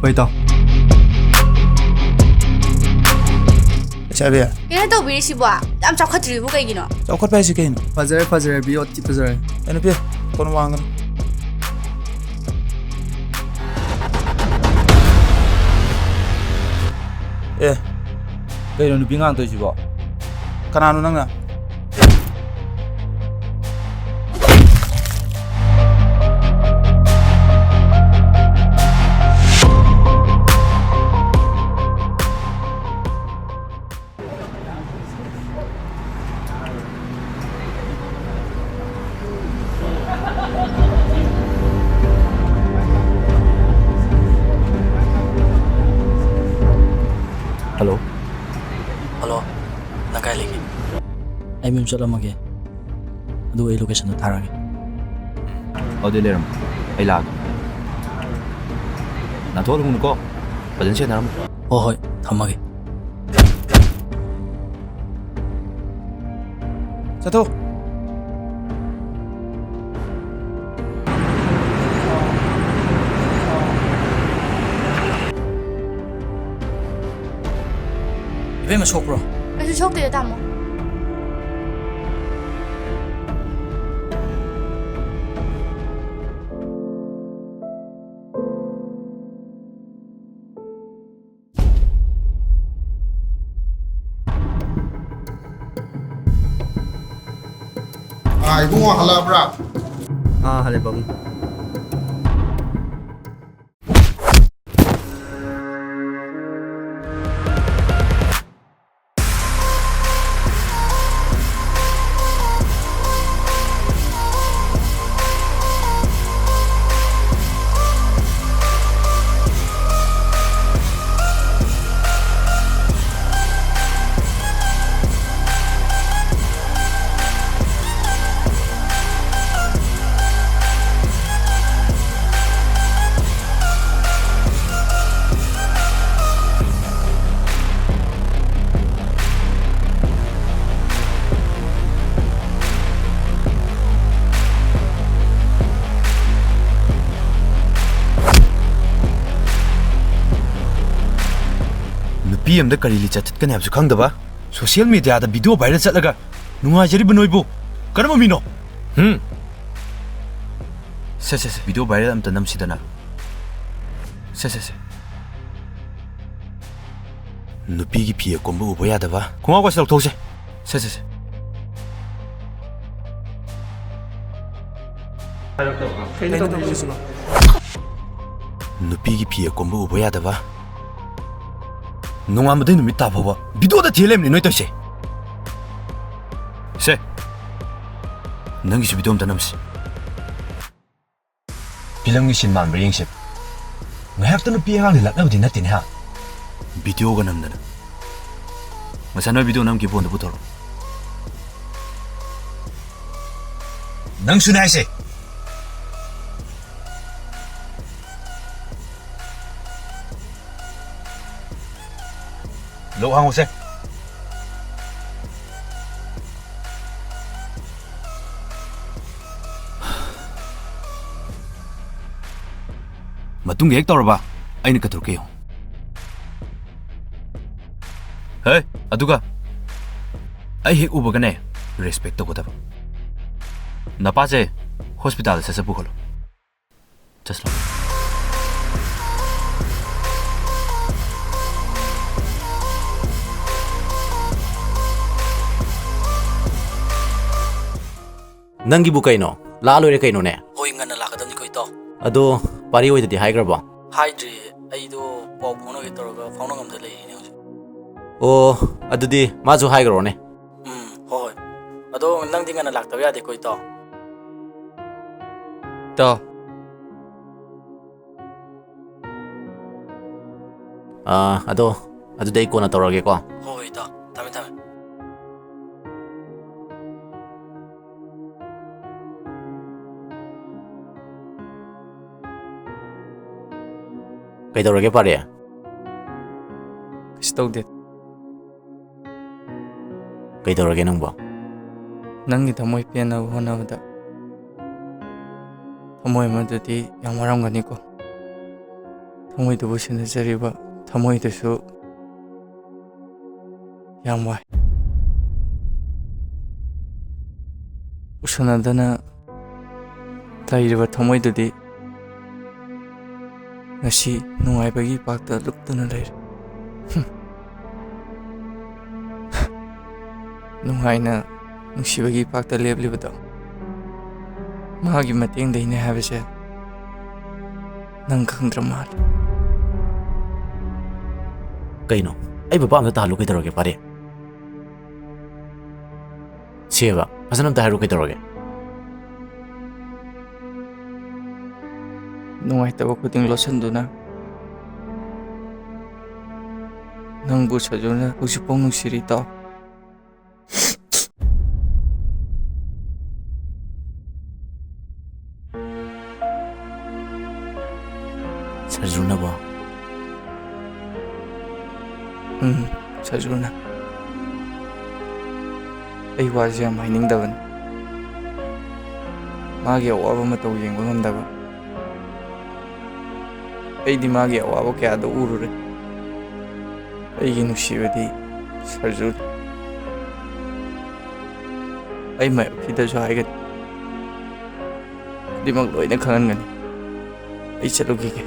ꯍꯣꯏ, ꯏꯇꯥꯎ꯫ ꯂꯩꯁꯥꯕꯤ꯫ ꯀꯩꯅꯣ ꯇꯧꯕꯤꯔꯤꯁꯤꯕꯣ? ꯌꯥꯝ ꯆꯥꯎꯈꯠꯇ꯭ꯔꯤꯕꯨ ꯀꯩꯒꯤꯅꯣ? ꯆꯥꯎꯈꯠꯄ ꯍꯥꯏꯁꯤ ꯀꯩꯅꯣ? ꯐꯖꯔꯦ, ꯐꯖꯔꯦ, ꯕꯤ ꯑꯣ ꯇꯤ ꯐꯖꯔꯦ꯫ ꯑꯦ, ꯅꯨꯄꯤ, ꯀꯣꯟ ꯋꯥꯡꯒꯅꯨ꯫ ꯑꯦ, ꯀꯩꯅꯣ ꯅꯨꯄꯤ ꯉꯥꯡ ꯇꯧꯏꯁꯤꯕꯣ? ꯀꯅꯥꯅꯣ ꯅꯪꯅ? ꯍꯜꯂꯣ꯫ ꯍꯜꯂꯣ, ꯅꯪ ꯀꯥꯏ ꯂꯩꯒꯦ? ꯑꯩ ꯃꯌꯨꯝ ꯆꯠꯂꯝꯃꯒꯦ, ꯑꯗꯨꯒ ꯑꯩ ꯂꯣꯀꯦꯁꯟꯗꯣ ꯊꯥꯔꯛꯑꯒꯦ꯫ ꯑꯗꯨꯗꯤ ꯂꯩꯔꯝꯃꯣ, ꯑꯩ ꯂꯥꯛꯑꯒꯦ꯫ ꯅꯥꯟꯊꯣꯛꯍꯜꯂꯨꯅꯨꯀꯣ, ꯐꯖꯅ ꯁꯦꯟꯅꯔꯝꯃꯣ꯫ ꯍꯣꯏ, ꯍꯣꯏ, ꯊꯝꯃꯒꯦ꯫ ꯆꯠꯊꯣꯛ꯫ ꯏꯕꯦꯝꯃ, ꯁꯣꯛꯄ꯭ꯔꯣ? ꯀꯩꯁꯨ ꯁꯣꯛꯇꯦꯗ, ꯇꯥꯃꯣ꯫ ꯑꯥ, ꯏꯕꯨꯡꯉꯣ ꯍꯜꯂꯛꯑꯕ꯭ꯔꯥ? ꯑꯥ, ꯍꯜꯂꯦ, ꯄꯥꯕꯨꯡ꯫ ꯑꯃꯗ ꯀꯔꯤ ꯂꯤꯆꯠ ꯆꯠꯀꯅꯤ ꯍꯥꯏꯕꯁꯨ ꯈꯪꯗꯕ, social mediaꯗ video viral ꯆꯠꯂꯒ ꯅꯨꯡꯉꯥꯏꯖꯔꯤꯕ ꯅꯣꯏꯕꯨ ꯀꯔꯝꯕ ꯃꯤꯅꯣ? ꯍꯨꯝ? ꯁꯦ, ꯁꯦ, ꯁꯦ, video viral ꯑꯝꯇ ꯅꯝꯁꯤꯗꯅ꯫ ꯁꯦ, ꯁꯦ, ꯁꯦ꯫ ꯅꯨꯄꯤꯒꯤ ꯐꯤ ꯑꯀꯣꯝꯕ ꯎꯕ ꯌꯥꯗꯕ꯫ ꯈꯣꯡꯒ꯭ꯔꯥꯎꯒꯁꯦ ꯂꯧꯊꯣꯛꯁꯦ꯫ ꯁꯦ, ꯁꯦ, ꯁꯦ꯫ ꯀꯩꯅꯣ ꯇꯧꯗꯣꯏꯁꯤꯅꯣ? ꯅꯨꯄꯤꯒꯤ ꯐꯤ ꯑꯀꯣꯝꯕ ꯎꯕ ꯌꯥꯗꯕ꯫ ꯅꯣꯡꯉꯥꯟꯕꯗꯩ ꯅꯨꯃꯤꯠ ꯇꯥ ꯐꯥꯎꯕ videoꯗ ꯊꯤ ꯂꯩꯕꯅꯤ ꯅꯣꯏ ꯇꯧꯔꯤꯁꯦ꯫ ꯁꯦ, ꯅꯪꯒꯤꯁꯨ video ꯑꯝꯇ ꯅꯝꯁꯤ꯫ ꯐꯤꯂꯝꯒꯤ scene ꯃꯥꯟꯕ꯭ꯔꯥ ꯌꯦꯡꯁꯦ꯫ ꯉꯥꯏꯍꯥꯛꯇ ꯅꯨꯄꯤ ꯑꯉꯥꯡꯗꯤ ꯂꯛꯅꯕꯗꯤ ꯅꯠꯇꯦꯅꯦ, ꯍꯥ? Videoꯒ ꯅꯝꯗꯅ꯫ ꯉꯁꯥꯏ ꯅꯣꯏ video ꯅꯝꯈꯤꯕ ꯐꯣꯟꯗꯣ ꯄꯨꯊꯣꯔꯛꯑꯣ꯫ ꯅꯪꯁꯨꯅꯦ ꯍꯥꯏꯁꯦ꯫ ꯂꯣꯛ ꯍꯥꯡꯉꯨꯁꯦ꯫ ꯃꯇꯨꯡꯗ ꯍꯦꯛ ꯇꯧꯔꯕ, ꯑꯩꯅ ꯀꯩꯗꯧꯔꯛꯀꯦ ꯌꯦꯡꯉꯨ꯫ ꯍꯦ, ꯑꯗꯨꯒ ꯑꯩ ꯍꯦꯛ ꯎꯕꯒꯅꯦ, respect ꯇꯧꯒꯗꯕ꯫ ꯅꯄꯥꯁꯦ hospitalꯗ ꯁꯠ ꯁꯠ ꯄꯨꯈꯠꯂꯣ꯫ ꯆꯠꯂꯣ꯫ ꯅꯪꯒꯤꯕꯨ ꯀꯩꯅꯣ? ꯂꯥꯛꯑ ꯂꯣꯏꯔꯦ ꯀꯩꯅꯣꯅꯦ꯫ ꯍꯣꯏ, ꯉꯟꯅ ꯂꯥꯛꯀꯗꯕꯅꯤꯀꯣ, ꯏꯇꯥꯎ꯫ ꯑꯗꯣ ꯄꯥꯔꯤ ꯍꯣꯏꯗꯗꯤ ꯍꯥꯏꯈ꯭ꯔꯕꯣ? ꯍꯥꯏꯗ꯭ꯔꯤ, ꯑꯩꯗꯣ ꯄꯥꯎ ꯐꯥꯎꯅꯒꯦ ꯇꯧꯔꯒ ꯐꯥꯎꯅ ꯉꯝꯗ ꯂꯩꯔꯤꯅꯦ ꯍꯧꯖꯤꯛ꯫ ꯑꯣ, ꯑꯗꯨꯗꯤ ꯃꯥꯁꯨ ꯍꯥꯏꯈ꯭ꯔꯣꯅꯦ꯫ ꯎꯝ, ꯍꯣꯏ, ꯍꯣꯏ꯫ ꯑꯗꯣ ꯅꯪꯗꯤ ꯉꯟꯅ ꯂꯥꯛꯇꯕ ꯌꯥꯗꯦꯀꯣ, ꯏꯇꯥꯎ꯫ ꯏꯇꯥꯎ꯫ ꯑꯥ, ꯑꯗꯣ, ꯑꯗꯨꯗꯤ ꯑꯩ ꯀꯣꯟꯅ ꯇꯧꯔꯒꯦꯀꯣ꯫ ꯍꯣꯏ, ꯍꯣꯏ, ꯏꯇꯥꯎ꯫ ꯊꯝꯃꯦ, ꯊꯝꯃꯦ꯫ ꯀꯩꯗꯧꯔꯒꯦ, ꯄꯥꯔꯤ? ꯀꯩꯁꯨ ꯇꯧꯗꯦ꯫ ꯀꯩꯗꯧꯔꯒꯦ ꯅꯪꯕꯣ? ꯅꯪꯒꯤ ꯊꯃꯣꯏ ꯄꯦꯟꯅꯕ ꯍꯣꯠꯅꯕꯗ ꯊꯃꯣꯏ ꯑꯃꯗꯗꯤ ꯌꯥꯝ ꯋꯥꯔꯝꯒꯅꯤꯀꯣ꯫ ꯊꯃꯣꯏꯗꯨꯕꯨ ꯁꯦꯟꯅꯖꯔꯤꯕ ꯊꯃꯣꯏꯗꯨꯁꯨ ꯌꯥꯝ ꯋꯥꯏ꯫ ꯎꯁꯟꯅꯗꯅ ꯂꯩꯔꯤꯕ ꯊꯃꯣꯏꯗꯨꯗꯤ ꯉꯁꯤ ꯅꯨꯡꯉꯥꯏꯕꯒꯤ ꯏꯄꯥꯛꯇ ꯂꯨꯞꯇꯨꯅ ꯂꯩꯔꯦ꯫ ꯍꯨꯝ꯫ ꯅꯨꯡꯉꯥꯏꯅ ꯅꯨꯡꯁꯤꯕꯒꯤ ꯏꯄꯥꯛꯇ ꯂꯦꯞꯂꯤꯕꯗꯣ ꯃꯥꯒꯤ ꯃꯇꯦꯡꯗꯩꯅꯦ ꯍꯥꯏꯕꯁꯦ ꯅꯪ ꯈꯪꯗ꯭ꯔ ꯃꯥꯜꯂꯦ꯫ ꯀꯩꯅꯣ? ꯑꯩ ꯚꯥꯞ ꯑꯝꯇ ꯇꯥꯍꯜꯂꯨ ꯀꯩꯗꯧꯔꯒꯦ, ꯄꯥꯔꯦ? ꯁꯦꯕ, ꯐꯖꯅ ꯑꯝꯇ ꯍꯥꯏꯔꯨ ꯀꯩꯗꯧꯔꯒꯦ? ꯅꯨꯡꯉꯥꯏꯇꯕ ꯈꯨꯗꯤꯡ ꯂꯣꯠꯁꯤꯟꯗꯨꯅ ꯅꯪꯕꯨ ꯁꯖꯨꯅ ꯍꯧꯖꯤꯛꯐꯥꯎ ꯅꯨꯡꯁꯤꯔꯤ, ꯇꯥꯎ꯫ ꯁꯔꯖꯨꯅꯕꯣ? ꯎꯝ, ꯁꯔꯖꯨꯅ꯫ ꯑꯩ ꯋꯥꯁꯦ ꯌꯥꯝ ꯍꯥꯏꯅꯤꯡꯗꯕꯅꯤ꯫ ꯃꯥꯒꯤ ꯑꯋꯥꯕ ꯃꯇꯧ ꯌꯦꯡꯕ ꯉꯝꯗꯕ꯫ ꯑꯩꯗꯤ ꯃꯥꯒꯤ ꯑꯋꯥꯕ ꯀꯌꯥꯗꯣ ꯎꯔꯨꯔꯦ꯫ ꯑꯩꯒꯤ ꯅꯨꯡꯁꯤꯕꯗꯤ ꯁꯔꯖꯨ꯫ ꯑꯩ ꯃꯥꯌꯣꯛꯀꯤꯗꯁꯨ ꯍꯥꯏꯒꯅꯤ꯫ ꯈꯨꯗꯤꯡꯃꯛ ꯂꯣꯏꯅ ꯈꯪꯍꯟꯒꯅꯤ꯫ ꯑꯩ ꯆꯠꯂꯨꯈꯤꯒꯦ꯫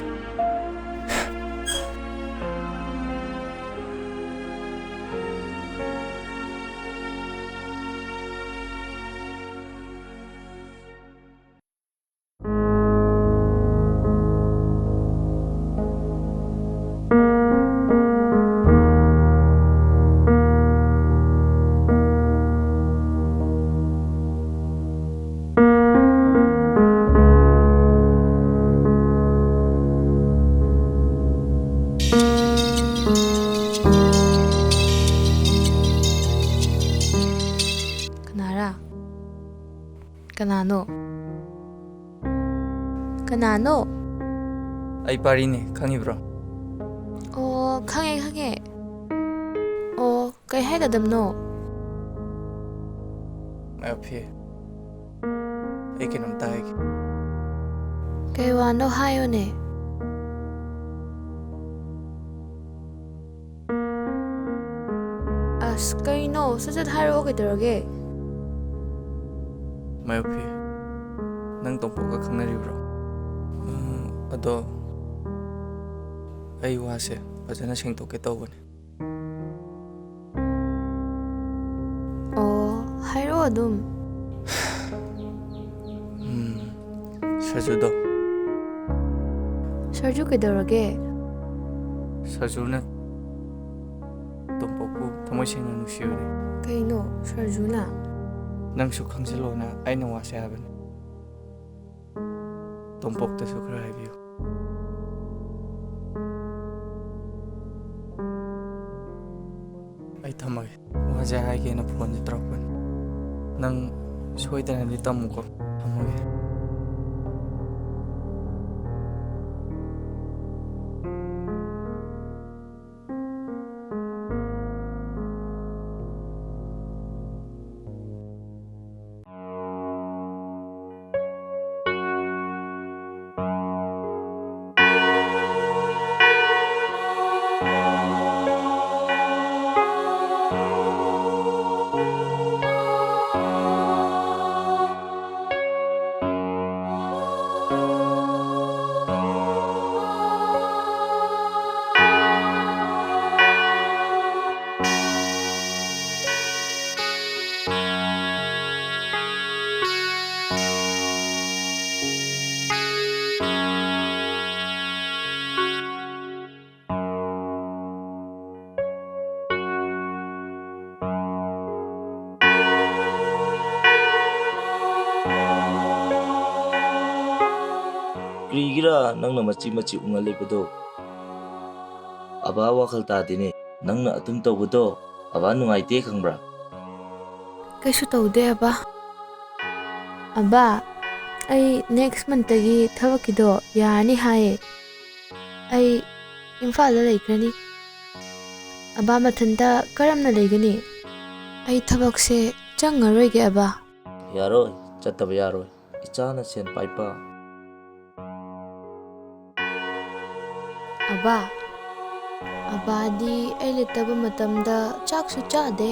ꯀꯅꯥꯔꯥ? ꯀꯅꯥꯅꯣ? ꯀꯅꯥꯅꯣ? ꯑꯩ ꯄꯥꯔꯤꯅꯦ, ꯈꯪꯉꯤꯕ꯭ꯔꯣ? ꯑꯣ, ꯈꯪꯉꯦ, ꯈꯪꯉꯦ꯫ ꯑꯣ, ꯀꯩ ꯍꯥꯏꯒꯗꯕꯅꯣ? ꯃꯥꯌꯣꯛꯐꯤ, ꯑꯩ ꯀꯩꯅꯣꯝꯇ ꯍꯥꯏꯒꯦ꯫ ꯀꯩ ꯋꯥꯅꯣ ꯍꯥꯏꯌꯨꯅꯦ꯫ ꯑ, ꯑꯁ, ꯀꯩꯅꯣ? ꯁꯠ ꯁꯠ ꯍꯥꯏꯔꯛꯑꯣ, ꯀꯩꯗꯧꯔꯒꯦ? ꯃꯥꯌꯣꯛꯐꯤ, ꯅꯪ ꯇꯣꯝꯄꯣꯛꯀ ꯈꯪꯅꯔꯤꯕ꯭ꯔꯣ? ꯎꯝ, ꯑꯗꯣ ꯑꯩ ꯋꯥꯁꯦ ꯐꯖꯅ ꯁꯦꯡꯗꯣꯛꯀꯦ ꯇꯧꯕꯅꯦ꯫ ꯑꯣ, ꯍꯥꯏꯔꯛꯑꯣ ꯑꯗꯨꯝ꯫ ꯎꯝ, ꯁꯔꯖꯨꯗꯣ꯫ ꯁꯔꯖꯨ ꯀꯩꯗꯧꯔꯒꯦ? ꯁꯔꯖꯨꯅ ꯇꯣꯝꯄꯣꯛꯄꯨ ꯊꯃꯣꯏ ꯁꯦꯡꯅ ꯅꯨꯡꯁꯤꯕꯅꯤ꯫ ꯀꯩꯅꯣ, ꯁꯔꯖꯨꯅ? ꯅꯪꯁꯨ ꯈꯪꯖꯤꯜꯂꯣꯅ ꯑꯩꯅ ꯋꯥꯁꯦ ꯍꯥꯏꯕꯅꯤ꯫ ꯇꯣꯝꯄꯣꯛꯇꯁꯨ ꯈꯔ ꯍꯥꯏꯕꯤꯌꯨ꯫ ꯑꯩ ꯊꯝꯃꯒꯦ꯫ ꯋꯥꯁꯦ ꯍꯥꯏꯒꯦꯅ ꯐꯣꯟꯁꯦ ꯇꯧꯔꯛꯄꯅꯤ꯫ ꯅꯪ ꯁꯣꯏꯗꯅꯗꯤ ꯇꯝꯃꯨꯀꯣ꯫ ꯊꯝꯃꯒꯦ꯫ ꯀꯔꯤꯒꯤꯔꯥ ꯅꯪꯅ ꯃꯆꯤ ꯃꯆꯤ ꯎꯡꯍꯜꯂꯤꯕꯗꯣ? ꯑꯕꯥ ꯋꯥꯈꯜ ꯇꯥꯗꯦꯅꯦ꯫ ꯅꯪꯅ ꯑꯗꯨꯝ ꯇꯧꯕꯗꯣ ꯑꯕꯥ ꯅꯨꯡꯉꯥꯏꯇꯦ ꯈꯪꯕ꯭ꯔꯥ? ꯀꯩꯁꯨ ꯇꯧꯗꯦ ꯑꯕꯥ꯫ ꯑꯕꯥ, ꯑꯩ next monthꯇꯒꯤ ꯊꯕꯛꯀꯤꯗꯣ ꯌꯥꯔꯅꯤ ꯍꯥꯏꯌꯦ꯫ ꯑꯩ ꯏꯝꯐꯥꯜꯗ ꯂꯩꯈ꯭ꯔꯅꯤ꯫ ꯑꯕꯥ ꯃꯊꯟꯇ ꯀꯔꯝꯅ ꯂꯩꯒꯅꯤ? ꯑꯩ ꯊꯕꯛꯁꯦ ꯆꯪꯉꯔꯣꯏꯒꯦ ꯑꯕꯥ꯫ ꯌꯥꯔꯣꯏ, ꯆꯠꯇꯕ ꯌꯥꯔꯣꯏ꯫ ꯏꯆꯥꯅ ꯁꯦꯟ ꯄꯥꯏꯕ꯫ ꯑꯕꯥ, ꯑꯕꯥꯗꯤ ꯑꯩ ꯂꯩꯇꯕ ꯃꯇꯝꯗ ꯆꯥꯛꯁꯨ ꯆꯥꯗꯦ,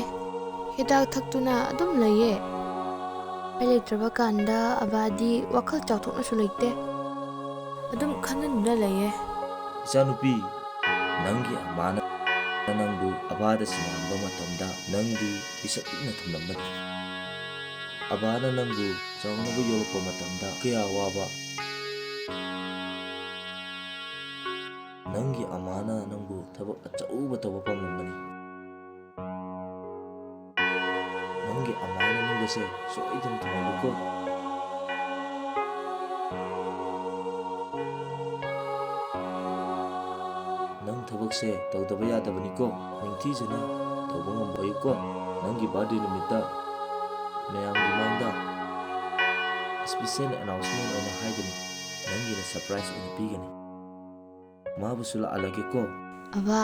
ꯍꯤꯗꯥꯛ ꯊꯛꯇꯨꯅ ꯑꯗꯨꯝ ꯂꯩꯌꯦ꯫ ꯑꯩ ꯂꯩꯇ꯭ꯔꯕ ꯀꯥꯟꯗ ꯑꯕꯥꯗꯤ ꯋꯥꯈꯜ ꯆꯥꯎꯊꯣꯛꯅꯁꯨ ꯂꯩꯇꯦ, ꯑꯗꯨꯝ ꯈꯟꯅꯗꯨꯅ ꯂꯩꯌꯦ꯫ ꯏꯆꯥꯅꯨꯄꯤ, ꯅꯪꯒꯤ ꯑꯃꯥꯅ ꯅꯪꯕꯨ ꯑꯕꯥꯗ ꯁꯤꯟꯅꯔꯝꯕ ꯃꯇꯝꯗ ꯅꯪꯗꯤ ꯄꯤꯁꯛ ꯄꯤꯛꯅ ꯊꯝꯂꯝꯕꯅꯤ꯫ ꯑꯕꯥꯅ ꯅꯪꯕꯨ ꯆꯥꯎꯅꯕ ꯌꯣꯛꯂꯛꯄ ꯃꯇꯝꯗ ꯀꯌꯥ ꯋꯥꯕ꯫ ꯅꯪꯒꯤ ꯑꯃꯥꯅ ꯅꯪꯕꯨ ꯊꯕꯛ ꯑꯆꯧꯕ ꯇꯧꯕ ꯄꯥꯝꯂꯝꯒꯅꯤ꯫ ꯅꯪꯒꯤ ꯑꯃꯥꯅ ꯅꯪꯒꯁꯦ ꯁꯣꯏꯗꯅ ꯊꯝꯍꯧꯔꯣꯀꯣ꯫ ꯅꯪ ꯊꯕꯛꯁꯦ ꯇꯧꯗꯕ ꯌꯥꯗꯕꯅꯤꯀꯣ꯫ ꯅꯤꯡꯊꯤꯖꯅ ꯇꯧꯕ ꯉꯝꯕ ꯑꯣꯏꯌꯨꯀꯣ꯫ ꯅꯪꯒꯤ birthday ꯅꯨꯃꯤꯠꯇ ꯃꯌꯥꯝꯒꯤ ꯃꯥꯡꯗ special announcement ꯑꯣꯏꯅ ꯍꯥꯏꯒꯅꯤ꯫ ꯅꯪꯒꯤꯅ surprise ꯑꯣꯏꯅ ꯄꯤꯒꯅꯤ꯫ ꯃꯥꯕꯨꯁꯨ ꯂꯥꯛꯍꯜꯂꯒꯦꯀꯣ꯫ ꯑꯕꯥ꯫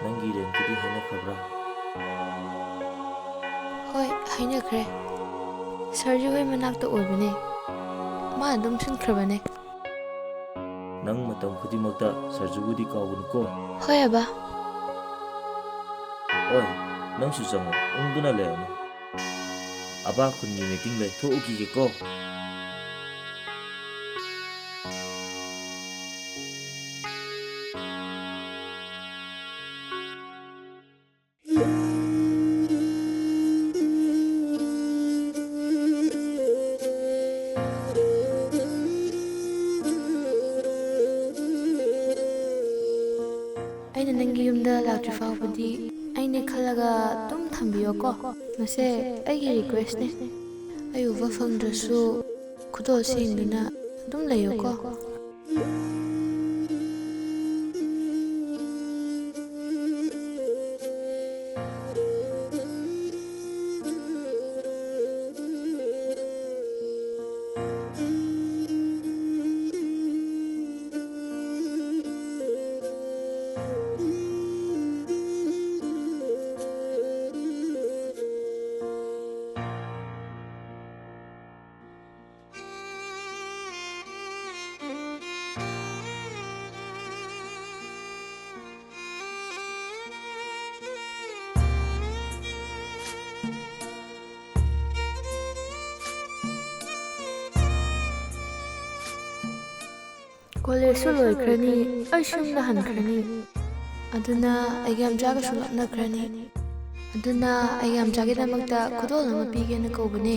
ꯅꯪꯒꯤ rentꯀꯤꯗꯤ ꯍꯥꯏꯅꯈ꯭ꯔꯕ꯭ꯔꯥ? ꯍꯣꯏ, ꯍꯥꯏꯅꯈ꯭ꯔꯦ꯫ ꯁꯔꯖꯨ ꯍꯣꯏ ꯃꯅꯥꯛꯇ ꯑꯣꯏꯕꯅꯦ꯫ ꯃꯥ ꯑꯗꯨꯝ ꯁꯤꯟꯈ꯭ꯔꯕꯅꯦ꯫ ꯅꯪ ꯃꯇꯝ ꯈꯨꯗꯤꯡꯃꯛꯇ ꯁꯔꯖꯨꯕꯨꯗꯤ ꯀꯥꯎꯒꯅꯨꯀꯣ꯫ ꯍꯣꯏ ꯑꯕꯥ꯫ ꯍꯣꯏ, ꯅꯪꯁꯨ ꯆꯪꯉꯣ, ꯎꯪꯗꯨꯅ ꯂꯩꯔꯅꯨ꯫ ꯑꯕꯥ ꯈꯨꯟꯒꯤ meeting ꯂꯩ, ꯊꯣꯛꯎꯈꯤꯒꯦꯀꯣ꯫ ꯑꯩꯅ ꯅꯪꯒꯤ ꯌꯨꯝꯗ ꯂꯥꯛꯇ꯭ꯔꯤ ꯐꯥꯎꯕꯗꯤ ꯑꯩꯅꯦ ꯈꯜꯂꯒ ꯑꯗꯨꯝ ꯊꯝꯕꯤꯌꯣꯀꯣ꯫ ꯃꯁꯦ ꯑꯩꯒꯤ requestꯅꯦ꯫ ꯑꯩ ꯎꯕ ꯐꯪꯗ꯭ꯔꯁꯨ ꯈꯨꯗꯣꯜ ꯁꯦꯡꯗꯨꯅ ꯑꯗꯨꯝ ꯂꯩꯌꯣꯀꯣ꯫ ꯀꯣꯂꯦꯖꯁꯨ ꯂꯣꯏꯈ꯭ꯔꯅꯤ, ꯑꯩꯁꯨ ꯌꯨꯝꯗ ꯍꯟꯈ꯭ꯔꯅꯤ꯫ ꯑꯗꯨꯅ ꯑꯩꯒꯤ ꯌꯥꯝꯆꯥꯒꯁꯨ ꯂꯥꯞꯅꯈ꯭ꯔꯅꯤ꯫ ꯑꯗꯨꯅ ꯑꯩꯒꯤ ꯌꯥꯝꯆꯥꯒꯤꯗꯃꯛꯇ ꯈꯨꯗꯣꯜ ꯑꯃ ꯄꯤꯒꯦꯅ ꯀꯧꯕꯅꯦ꯫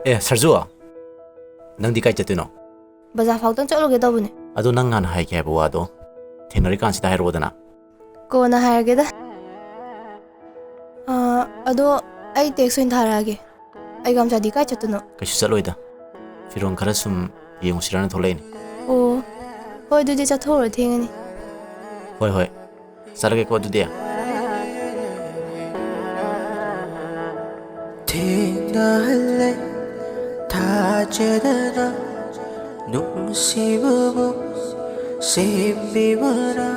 ꯑꯦ, ꯁꯔꯖꯨ, ꯅꯪꯗꯤ ꯀꯥꯏ ꯆꯠꯇꯣꯏꯅꯣ? ꯕꯖꯥꯔ ꯐꯥꯎꯇꯪ ꯆꯠꯂꯨꯒꯦ ꯇꯧꯕꯅꯦ꯫ ꯑꯗꯣ ꯅꯪ ꯍꯥꯟꯅ ꯍꯥꯏꯒꯦ ꯍꯥꯏꯕ ꯋꯥꯗꯣ ꯊꯦꯡꯅꯔꯤꯀꯥꯟꯁꯤꯗ ꯍꯥꯏꯔꯛꯑꯣꯗꯅ꯫ ꯀꯣꯟꯅ ꯍꯥꯏꯔꯒꯦꯗ꯫ ꯑꯥ, ꯑꯗꯣ ꯑꯩ text ꯑꯣꯏꯅ ꯊꯥꯔꯛꯑꯒꯦ꯫ ꯑꯩꯒ ꯌꯥꯝꯆꯥꯗꯤ ꯀꯥꯏ ꯆꯠꯇꯣꯏꯅꯣ? ꯀꯩꯁꯨ ꯆꯠꯂꯣꯏꯗ꯫ ꯐꯤꯔꯣꯜ ꯈꯔ ꯁꯨꯝ ꯌꯦꯡꯉꯨꯁꯤꯔꯅ ꯊꯣꯛꯂꯛꯏꯅꯦ꯫ ꯑꯣ, ꯍꯣꯏ, ꯑꯗꯨꯗꯤ ꯆꯠꯊꯣꯛꯎꯔꯣ, ꯊꯦꯡꯉꯅꯤ꯫ ꯍꯣꯏ, ꯍꯣꯏ꯫ ꯆꯠꯂꯒꯦꯀꯣ ꯑꯗꯨꯗꯤ꯫ ꯊꯦꯡꯅꯍꯜꯂꯦ ꯊꯥꯖꯗꯅ ꯅꯨꯡꯁꯤꯕꯕꯨ ꯁꯦꯝꯕꯤꯕꯅ꯫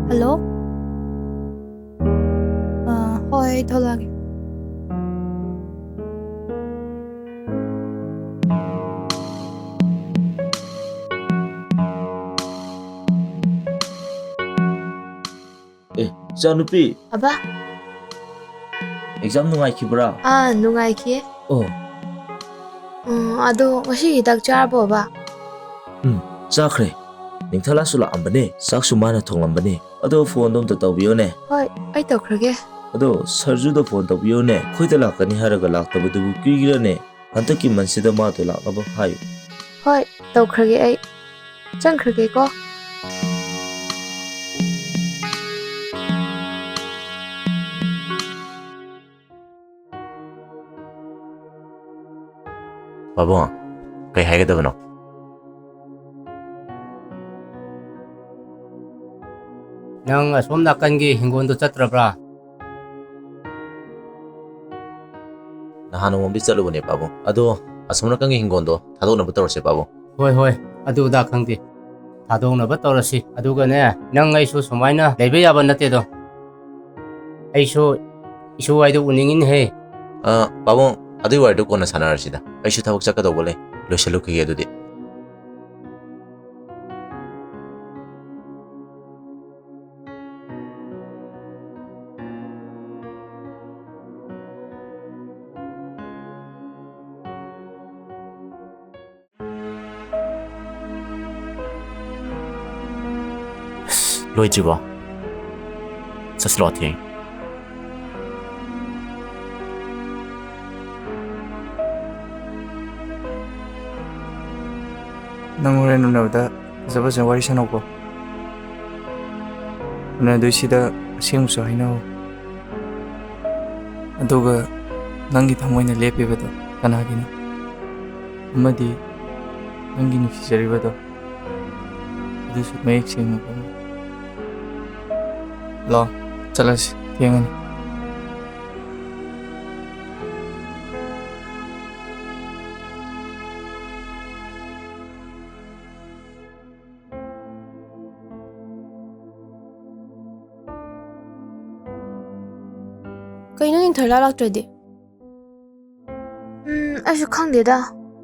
Hello? ꯑꯥ, ꯍꯣꯏ, ꯑꯩ ꯊꯣꯛꯂꯛꯑꯒꯦ꯫ ꯏꯆꯥꯅꯨꯄꯤ, ꯑꯕꯥ꯫ Exam ꯅꯨꯡꯉꯥꯏꯈꯤꯕ꯭ꯔꯥ? ꯑꯥ, ꯅꯨꯡꯉꯥꯏꯈꯤꯌꯦ꯫ ꯑꯣ꯫ ꯎꯝ, ꯑꯗꯣ ꯉꯁꯤꯒꯤ ꯍꯤꯗꯥꯛ ꯆꯥꯔꯕꯣ, ꯑꯕꯥ? ꯎꯝ, ꯆꯥꯈ꯭ꯔꯦ꯫ ꯅꯤꯡꯊꯂꯥꯁꯨ ꯂꯥꯛꯑꯝꯕꯅꯦ, ꯆꯥꯛꯁꯨ ꯃꯥꯅ ꯊꯣꯡꯂꯝꯕꯅꯦ꯫ ꯑꯗꯣ ꯐꯣꯟꯗꯣ ꯑꯝꯇ ꯇꯧꯕꯤꯌꯣꯅꯦ꯫ ꯍꯣꯏ, ꯑꯩ ꯇꯧꯈ꯭ꯔꯒꯦ꯫ ꯑꯗꯣ ꯁꯔꯖꯨꯗ ꯐꯣꯟ ꯇꯧꯕꯤꯌꯣꯅꯦ꯫ ꯑꯩꯈꯣꯏꯗ ꯂꯥꯛꯀꯅꯤ ꯍꯥꯏꯔꯒ ꯂꯥꯛꯇꯕꯗꯨꯕꯨ ꯀꯨꯏꯈ꯭ꯔꯅꯦ꯫ ꯍꯟꯗꯛꯀꯤ ꯃꯟꯁꯤꯗ ꯃꯥꯗꯣ ꯂꯥꯛꯅꯕ ꯍꯥꯏꯌꯨ꯫ ꯍꯣꯏ, ꯇꯧꯈ꯭ꯔꯒꯦ ꯑꯩ꯫ ꯆꯪꯈ꯭ꯔꯒꯦꯀꯣ꯫ ꯄꯥꯕꯨꯡ, ꯀꯩ ꯍꯥꯏꯒꯗꯕꯅꯣ? ꯅꯪ ꯑꯁꯣꯝ ꯅꯥꯀꯟꯒꯤ ꯍꯤꯡꯒꯣꯜꯗꯨ ꯆꯠꯇ꯭ꯔꯕ꯭ꯔꯥ? ꯅꯍꯥꯟ ꯅꯣꯡꯃꯝꯗꯤ ꯆꯠꯂꯨꯕꯅꯦ, ꯄꯥꯕꯨꯡ꯫ ꯑꯗꯣ ꯑꯁꯣꯝ ꯅꯥꯀꯟꯒꯤ ꯍꯤꯡꯒꯣꯜꯗꯣ ꯊꯥꯗꯣꯛꯅꯕ ꯇꯧꯔꯁꯦ, ꯄꯥꯕꯨꯡ꯫ ꯍꯣꯏ, ꯍꯣꯏ, ꯑꯗꯨ ꯑꯗꯥ ꯈꯪꯗꯦ꯫ ꯊꯥꯗꯣꯛꯅꯕ ꯇꯧꯔꯁꯤ꯫ ꯑꯗꯨꯒꯅꯦ, ꯅꯪ ꯑꯩꯁꯨ ꯁꯨꯃꯥꯏꯅ ꯂꯩꯕ ꯌꯥꯕ ꯅꯠꯇꯦꯗꯣ꯫ ꯑꯩꯁꯨ ꯏꯁꯨ ꯍꯥꯏꯗꯣ ꯎꯅꯤꯡꯉꯤꯅꯦꯍꯦ꯫ ꯑ, ꯄꯥꯕꯨꯡ, ꯑꯗꯨꯏ ꯋꯥꯔꯤꯗꯣ ꯀꯣꯟꯅ ꯁꯥꯟꯅꯔꯁꯤꯗ꯫ ꯑꯩꯁꯨ ꯊꯕꯛ ꯆꯠꯀꯗꯧꯕ ꯂꯩ꯫ ꯂꯣꯏꯁꯤꯜꯂꯨꯈꯤꯒꯦ ꯑꯗꯨꯗꯤ꯫ ꯂꯣꯏꯗ꯭ꯔꯤꯕꯣ? ꯆꯠꯁꯤꯂꯣ, ꯊꯦꯡ꯫ ꯅꯪ ꯍꯣꯔꯦꯟ ꯎꯅꯕꯗ ꯐꯖ ꯐꯖ ꯋꯥꯔꯤ ꯁꯥꯟꯅꯧꯀꯣ꯫ ꯎꯅꯗꯣꯏꯁꯤꯗ ꯑꯁꯦꯡꯕꯁꯨ ꯍꯥꯏꯅꯧ꯫ ꯑꯗꯨꯒ ꯅꯪꯒꯤ ꯊꯃꯣꯏꯅ ꯂꯦꯞꯄꯤꯕꯗꯣ ꯀꯅꯥꯒꯤꯅꯣ? ꯑꯃꯗꯤ ꯅꯪꯒꯤ ꯅꯨꯡꯁꯤꯖꯔꯤꯕꯗꯣ ꯑꯗꯨꯁꯨ ꯃꯌꯦꯛ ꯁꯦꯡꯅ ꯈꯪꯉꯨ꯫ ꯂꯥꯛꯑꯣ, ꯆꯠꯂꯁꯤ, ꯊꯦꯡꯉꯅꯤ꯫ ꯀꯩꯅꯣ ꯅꯤꯡꯊꯣꯏ ꯂꯥꯛꯇ꯭ꯔꯗꯤ? ꯎꯝ, ꯑꯩꯁꯨ ꯈꯪꯗꯦꯗ꯫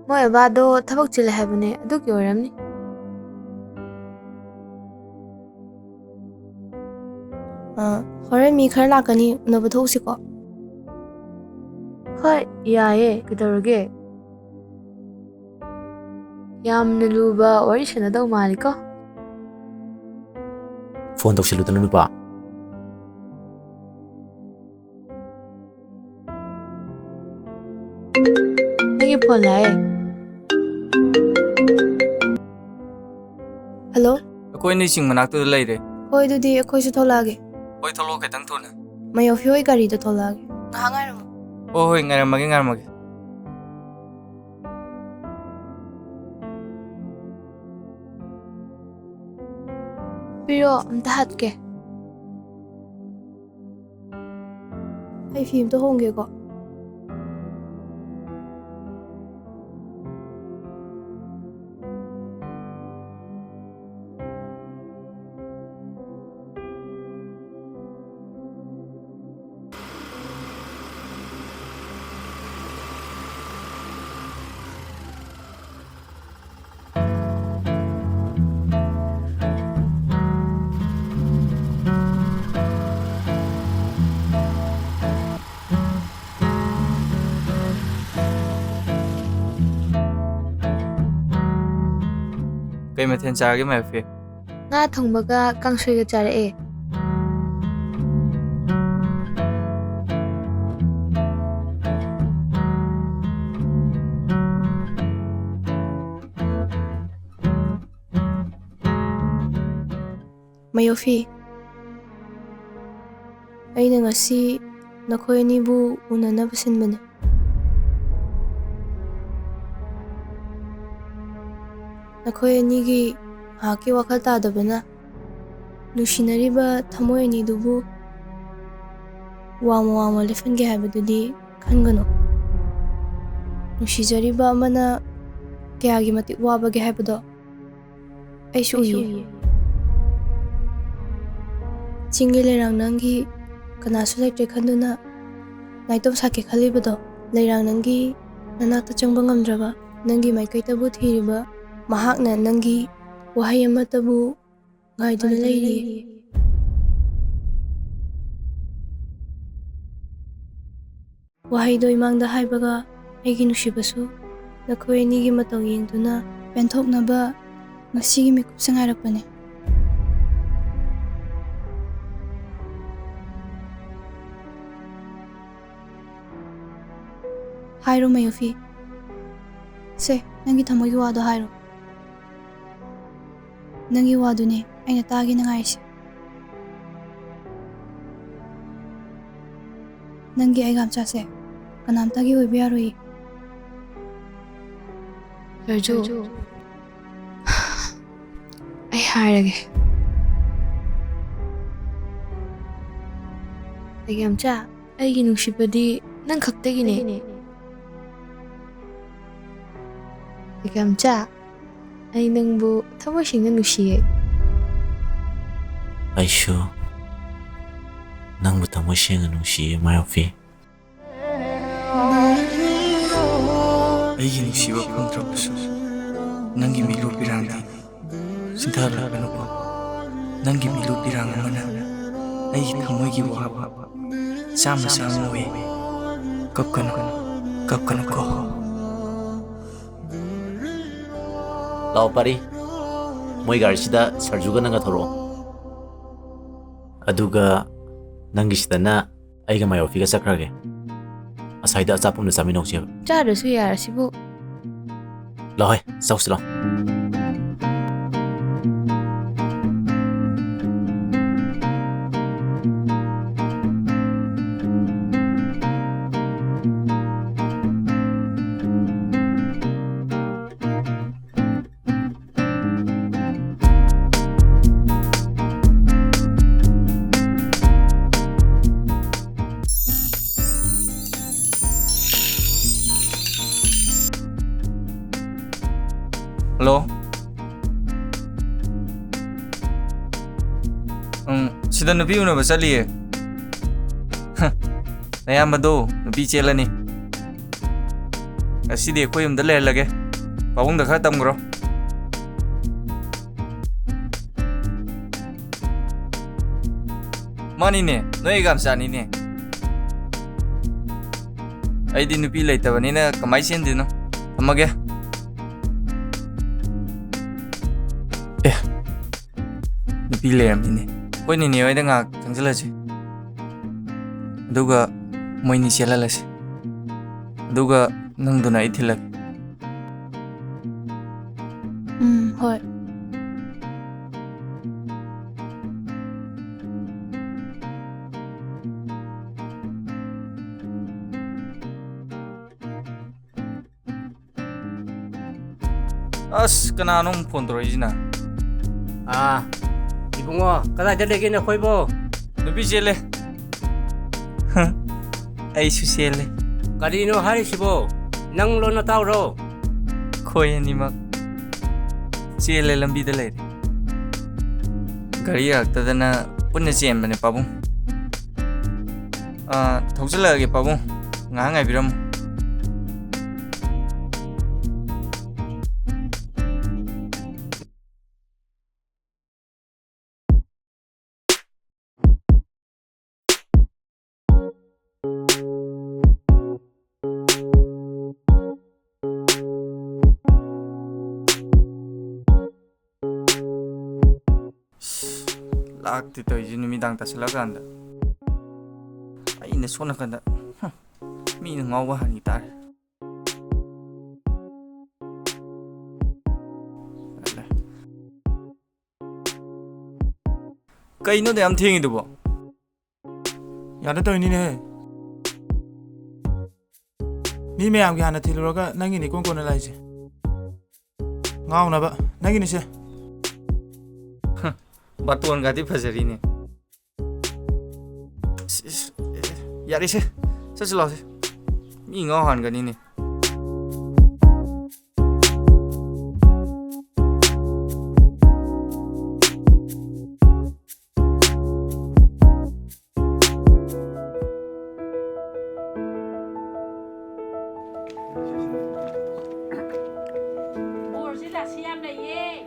ꯃꯣꯏ ꯕꯕꯥꯗꯣ ꯊꯕꯛ ꯆꯤꯜꯂꯦ ꯍꯥꯏꯕꯅꯦ, ꯑꯗꯨꯒꯤ ꯑꯣꯏꯔꯝꯅꯤ꯫ ꯑ, ꯃꯤ ꯈꯔ ꯂꯥꯛꯀꯅꯤ, ꯎꯅꯕ ꯊꯣꯛꯎꯁꯤꯀꯣ꯫ ꯍꯣꯏ, ꯌꯥꯏꯌꯦ, ꯀꯩꯗꯧꯔꯒꯦ? ꯌꯥꯝꯅ ꯂꯨꯕ ꯋꯥꯔꯤ ꯁꯥꯟꯅꯗꯧ ꯃꯥꯜꯂꯤꯀꯣ꯫ ꯐꯣꯟ ꯇꯧꯁꯤꯜꯂꯨꯗꯅ, ꯅꯨꯄꯥ꯫ ꯅꯪꯒꯤ ꯐꯣꯟ ꯂꯥꯛꯑꯦ꯫ ꯍꯜꯂꯣ? ꯑꯩꯈꯣꯏ ꯑꯅꯤ ꯆꯤꯡ ꯃꯅꯥꯛꯇꯨꯗ ꯂꯩꯔꯦ꯫ ꯍꯣꯏ, ꯑꯗꯨꯗꯤ ꯑꯩꯈꯣꯏꯁꯨ ꯊꯣꯛꯂꯛꯑꯒꯦ꯫ ꯍꯣꯏ, ꯊꯣꯛꯂꯛꯑꯣ, ꯈꯤꯇꯪ ꯊꯨꯅ꯫ ꯃꯌꯣꯐꯤ ꯍꯣꯏ ꯒꯥꯔꯤꯗ ꯊꯣꯛꯂꯛꯑꯒꯦ꯫ ꯉꯥꯏꯍꯥꯛ ꯉꯥꯏꯔꯝꯃꯣ꯫ ꯍꯣꯏ, ꯍꯣꯏ, ꯉꯥꯏꯔꯝꯃꯒꯦ, ꯉꯥꯏꯔꯝꯃꯒꯦ꯫ ꯄꯤꯔꯣ, ꯑꯝꯇ ꯍꯥꯠꯀꯦ꯫ ꯑꯩ ꯐꯤ ꯑꯝꯇ ꯍꯣꯡꯒꯦꯀꯣ꯫ ꯀꯩ ꯃꯊꯦꯜ ꯆꯥꯔꯒꯦ, ꯃꯌꯥꯐꯤ? ꯉꯥ ꯊꯣꯡꯕꯒ ꯀꯥꯡꯁꯣꯏꯒ ꯆꯥꯔꯛꯑꯦ꯫ ꯃꯌꯣꯐꯤ, ꯑꯩꯅ ꯉꯁꯤ ꯅꯈꯣꯏ ꯑꯅꯤꯕꯨ ꯎꯅꯅꯕ ꯁꯤꯟꯕꯅꯤ꯫ ꯅꯈꯣꯏ ꯑꯅꯤꯒꯤ ꯉꯥꯏꯍꯥꯛꯀꯤ ꯋꯥꯈꯜ ꯇꯥꯗꯕꯅ ꯅꯨꯡꯁꯤꯅꯔꯤꯕ ꯊꯃꯣꯏ ꯑꯅꯤꯗꯨꯕꯨ ꯋꯥꯡꯃ ꯋꯥꯡꯃ ꯂꯦꯞꯍꯟꯒꯦ ꯍꯥꯏꯕꯗꯨꯗꯤ ꯈꯟꯒꯅꯨ꯫ ꯅꯨꯡꯁꯤꯖꯔꯤꯕ ꯑꯃꯅ ꯀꯌꯥꯒꯤ ꯃꯇꯤꯛ ꯋꯥꯕꯒꯦ ꯍꯥꯏꯕꯗꯣ ꯑꯩꯁꯨ ꯎꯏꯌꯦ꯫ ꯆꯤꯡꯒꯤ ꯂꯩꯔꯥꯡ ꯅꯪꯒꯤ ꯀꯅꯥꯁꯨ ꯂꯩꯇ꯭ꯔꯦ ꯈꯟꯗꯨꯅ ꯅꯥꯏꯇꯣꯝ ꯁꯥꯠꯀꯦ ꯈꯜꯂꯤꯕꯗꯣ, ꯂꯩꯔꯥꯡ ꯅꯪꯒꯤ ꯅꯅꯥꯛꯇ ꯆꯪꯕ ꯉꯝꯗ꯭ꯔꯕ, ꯅꯪꯒꯤ ꯃꯥꯏꯀꯩꯗꯕꯨ ꯊꯤꯔꯤꯕ ꯃꯍꯥꯛꯅ ꯅꯪꯒꯤ ꯋꯥꯍꯩ ꯑꯃꯠꯇꯕꯨ ꯉꯥꯏꯗꯨꯅ ꯂꯩꯔꯤ꯫ ꯋꯥꯍꯩꯗꯣ ꯏꯃꯥꯡꯗ ꯍꯥꯏꯕꯒ ꯑꯩꯒꯤ ꯅꯨꯡꯁꯤꯕꯁꯨ ꯅꯈꯣꯏ ꯑꯅꯤꯒꯤ ꯃꯇꯧ ꯌꯦꯡꯗꯨꯅ ꯄꯦꯟꯊꯣꯛꯅꯕ ꯉꯁꯤꯒꯤ ꯃꯤꯀꯨꯞꯁꯦ ꯉꯥꯏꯔꯛꯄꯅꯦ꯫ ꯍꯥꯏꯔꯣ ꯃꯌꯨꯐꯤ꯫ ꯁꯦ, ꯅꯪꯒꯤ ꯊꯃꯣꯏꯒꯤ ꯋꯥꯗꯣ ꯍꯥꯏꯔꯣ꯫ ꯅꯪꯒꯤ ꯋꯥꯗꯨꯅꯦ ꯑꯩꯅ ꯇꯥꯒꯦꯅ ꯉꯥꯏꯔꯤꯁꯦ꯫ ꯅꯪꯒꯤ ꯑꯩꯒꯥꯝꯆꯥꯁꯦ ꯀꯅꯥꯝꯇꯒꯤ ꯑꯣꯏꯕ ꯌꯥꯔꯣꯏꯌꯦ꯫ ꯁꯔꯖꯨ, ꯑꯩ ꯍꯥꯏꯔꯒꯦ꯫ ꯑꯩꯒꯥꯝꯆꯥ, ꯑꯩꯒꯤ ꯅꯨꯡꯁꯤꯕꯗꯤ ꯅꯪ ꯈꯛꯇꯒꯤꯅꯦ꯫ ꯑꯩꯒꯥꯝꯆꯥ, ꯑꯩ ꯅꯪꯕꯨ ꯊꯃꯣꯏ ꯁꯦꯡꯅ ꯅꯨꯡꯁꯤꯌꯦ꯫ ꯑꯩꯁꯨ ꯅꯪꯕꯨ ꯊꯃꯣꯏ ꯁꯦꯡꯅ ꯅꯨꯡꯁꯤꯌꯦ, ꯃꯥꯌꯣꯐꯤ꯫ ꯑꯩꯒꯤ ꯅꯨꯡꯁꯤꯕ ꯐꯪꯗ꯭ꯔꯕꯁꯨ, ꯅꯪꯒꯤ ꯃꯤꯠꯂꯨ ꯄꯤꯔꯥꯡꯗꯤ ꯁꯤꯟꯊꯍꯜꯂꯛꯀꯅꯨꯀꯣ꯫ ꯅꯪꯒꯤ ꯃꯤꯠꯂꯨ ꯄꯤꯔꯥꯡ ꯑꯃꯅ ꯑꯩꯒꯤ ꯊꯃꯣꯏꯒꯤ ꯋꯥꯕ ꯆꯥꯝꯃ ꯆꯥꯝꯃ ꯑꯣꯏ꯫ ꯀꯞꯀꯅꯨ, ꯀꯞꯀꯅꯨꯀꯣ꯫ ꯂꯥꯛꯑꯣ ꯄꯥꯔꯤ, ꯃꯣꯏ ꯒꯥꯔꯤꯁꯤꯗ ꯁꯔꯖꯨꯒ ꯅꯪꯒ ꯊꯧꯔꯛꯑꯣ꯫ ꯑꯗꯨꯒ ꯅꯪꯒꯤꯁꯤꯗꯅ ꯑꯩꯒ ꯃꯥꯌꯣꯐꯤꯒ ꯆꯠꯈ꯭ꯔꯒꯦ꯫ ꯑꯁꯥꯏꯗ ꯑꯆꯥꯄꯣꯠ ꯑꯃ ꯆꯥꯃꯤꯟꯅꯧꯁꯦꯕ꯫ ꯆꯥꯗ꯭ꯔꯁꯨ ꯌꯥꯔꯁꯤꯕꯨ꯫ ꯂꯥꯛꯑꯣꯍꯦ, ꯆꯧꯁꯤ ꯂꯥꯛꯑꯣ꯫ ꯍꯜꯂꯣ꯫ ꯎꯝ, ꯁꯤꯗ ꯅꯨꯄꯤ ꯎꯅꯕ ꯆꯠꯂꯤꯌꯦ꯫ ꯍ, ꯅꯌꯥꯝꯕꯗꯣ ꯅꯨꯄꯤ ꯆꯦꯜꯂꯅꯤ꯫ ꯉꯁꯤꯗꯤ ꯑꯩꯈꯣꯏ ꯌꯨꯝꯗ ꯂꯩꯍꯜꯂꯒꯦ꯫ ꯄꯥꯕꯨꯡꯗ ꯈꯔ ꯇꯝꯈ꯭ꯔꯣ꯫ ꯃꯥꯅꯤꯅꯦ, ꯅꯣꯏ ꯑꯩꯒꯥꯝꯆꯥꯅꯤꯅꯦ꯫ ꯑꯩꯗꯤ ꯅꯨꯄꯤ ꯂꯩꯇꯕꯅꯤꯅ ꯀꯃꯥꯏ ꯆꯦꯟꯗꯣꯏꯅꯣ? ꯊꯝꯃꯒꯦ꯫ ꯑꯦ, ꯅꯨꯄꯤ ꯂꯩꯔꯝꯃꯤꯅꯦ꯫ ꯑꯩꯈꯣꯏ ꯅꯤꯅꯦ ꯍꯣꯏꯗ ꯉꯥꯏꯍꯥꯛ ꯆꯪꯁꯤꯜꯂꯁꯤ꯫ ꯑꯗꯨꯒ ꯃꯣꯏꯅꯤ ꯆꯦꯜꯍꯜꯂꯁꯤ꯫ ꯑꯗꯨꯒ ꯅꯪꯗꯨꯅ ꯑꯩ ꯊꯤꯜꯂꯒꯦ꯫ ꯎꯝ, ꯍꯣꯏ꯫ ꯑꯁ, ꯀꯅꯥꯅꯣ ꯑꯃꯨꯛ ꯐꯣꯟ ꯇꯧꯔꯛꯏꯁꯤꯅ? ꯑꯥ, ꯏꯕꯨꯡꯉꯣ, ꯀꯗꯥꯏꯗ ꯂꯩꯒꯦ ꯅꯈꯣꯏꯕꯣ? ꯅꯨꯄꯤ ꯆꯦꯜꯂꯦ꯫ ꯑꯩꯁꯨ ꯆꯦꯜꯂꯦ꯫ ꯀꯔꯤꯅꯣ ꯍꯥꯏꯔꯤꯁꯤꯕꯣ? ꯅꯪꯂꯣ ꯅꯇꯥꯎꯔꯣ? ꯑꯩꯈꯣꯏ ꯑꯅꯤꯃꯛ ꯆꯦꯜꯂꯦ, ꯂꯝꯕꯤꯗ ꯂꯩꯔꯦ꯫ ꯒꯥꯔꯤ ꯌꯥꯔꯛꯇꯗꯅ ꯄꯨꯟꯅ ꯆꯦꯟꯕꯅꯦ, ꯄꯥꯕꯨꯡ꯫ ꯑꯥ, ꯊꯧꯖꯤꯜꯂꯛꯑꯒꯦ, ꯄꯥꯕꯨꯡ꯫ ꯉꯥꯏꯍꯥꯛ ꯉꯥꯏꯕꯤꯔꯝꯃꯨ꯫ ꯂꯥꯛꯇꯦ ꯇꯧꯔꯤꯁꯦ ꯅꯨꯃꯤꯗꯥꯡ ꯇꯥꯁꯜꯂꯛꯑꯀꯥꯟꯗ꯫ ꯑꯩꯅ ꯁꯣꯝ ꯅꯥꯀꯟꯗ, ꯍꯨꯝ, ꯃꯤꯅ ꯉꯥꯎꯕ ꯍꯥꯟꯈꯤ ꯇꯥꯔꯦ꯫ ꯀꯩꯅꯣꯗ ꯌꯥꯝ ꯊꯦꯡꯉꯤꯗꯨꯕꯣ? ꯌꯥꯗ ꯇꯧꯔꯤꯅꯤꯅꯦꯍꯦ꯫ ꯃꯤ ꯃꯌꯥꯝꯒꯤ ꯍꯥꯟꯅ ꯊꯤꯜꯂꯨꯔꯒ ꯅꯪꯒꯤꯅꯤ ꯏꯀꯣꯟ ꯀꯣꯟꯅ ꯂꯥꯛꯏꯁꯦ꯫ ꯉꯥꯎꯅꯕ꯫ ꯅꯪꯒꯤꯅꯤꯁꯦ꯫ ꯕꯥꯇꯣꯟꯒꯗꯤ ꯐꯖꯔꯤꯅꯦ꯫ ꯏꯁ, ꯏꯁ, ꯑꯦ, ꯌꯥꯔꯦꯁꯦ꯫ ꯆꯠꯁꯤ ꯂꯥꯛꯑꯣꯁꯦ꯫ ꯃꯤ ꯉꯥꯎ ꯍꯥꯟꯒꯅꯤꯅꯦ꯫ ꯕꯣꯔꯁꯤ ꯂꯥꯛꯁꯤ ꯌꯥꯝ ꯂꯩꯌꯦ꯫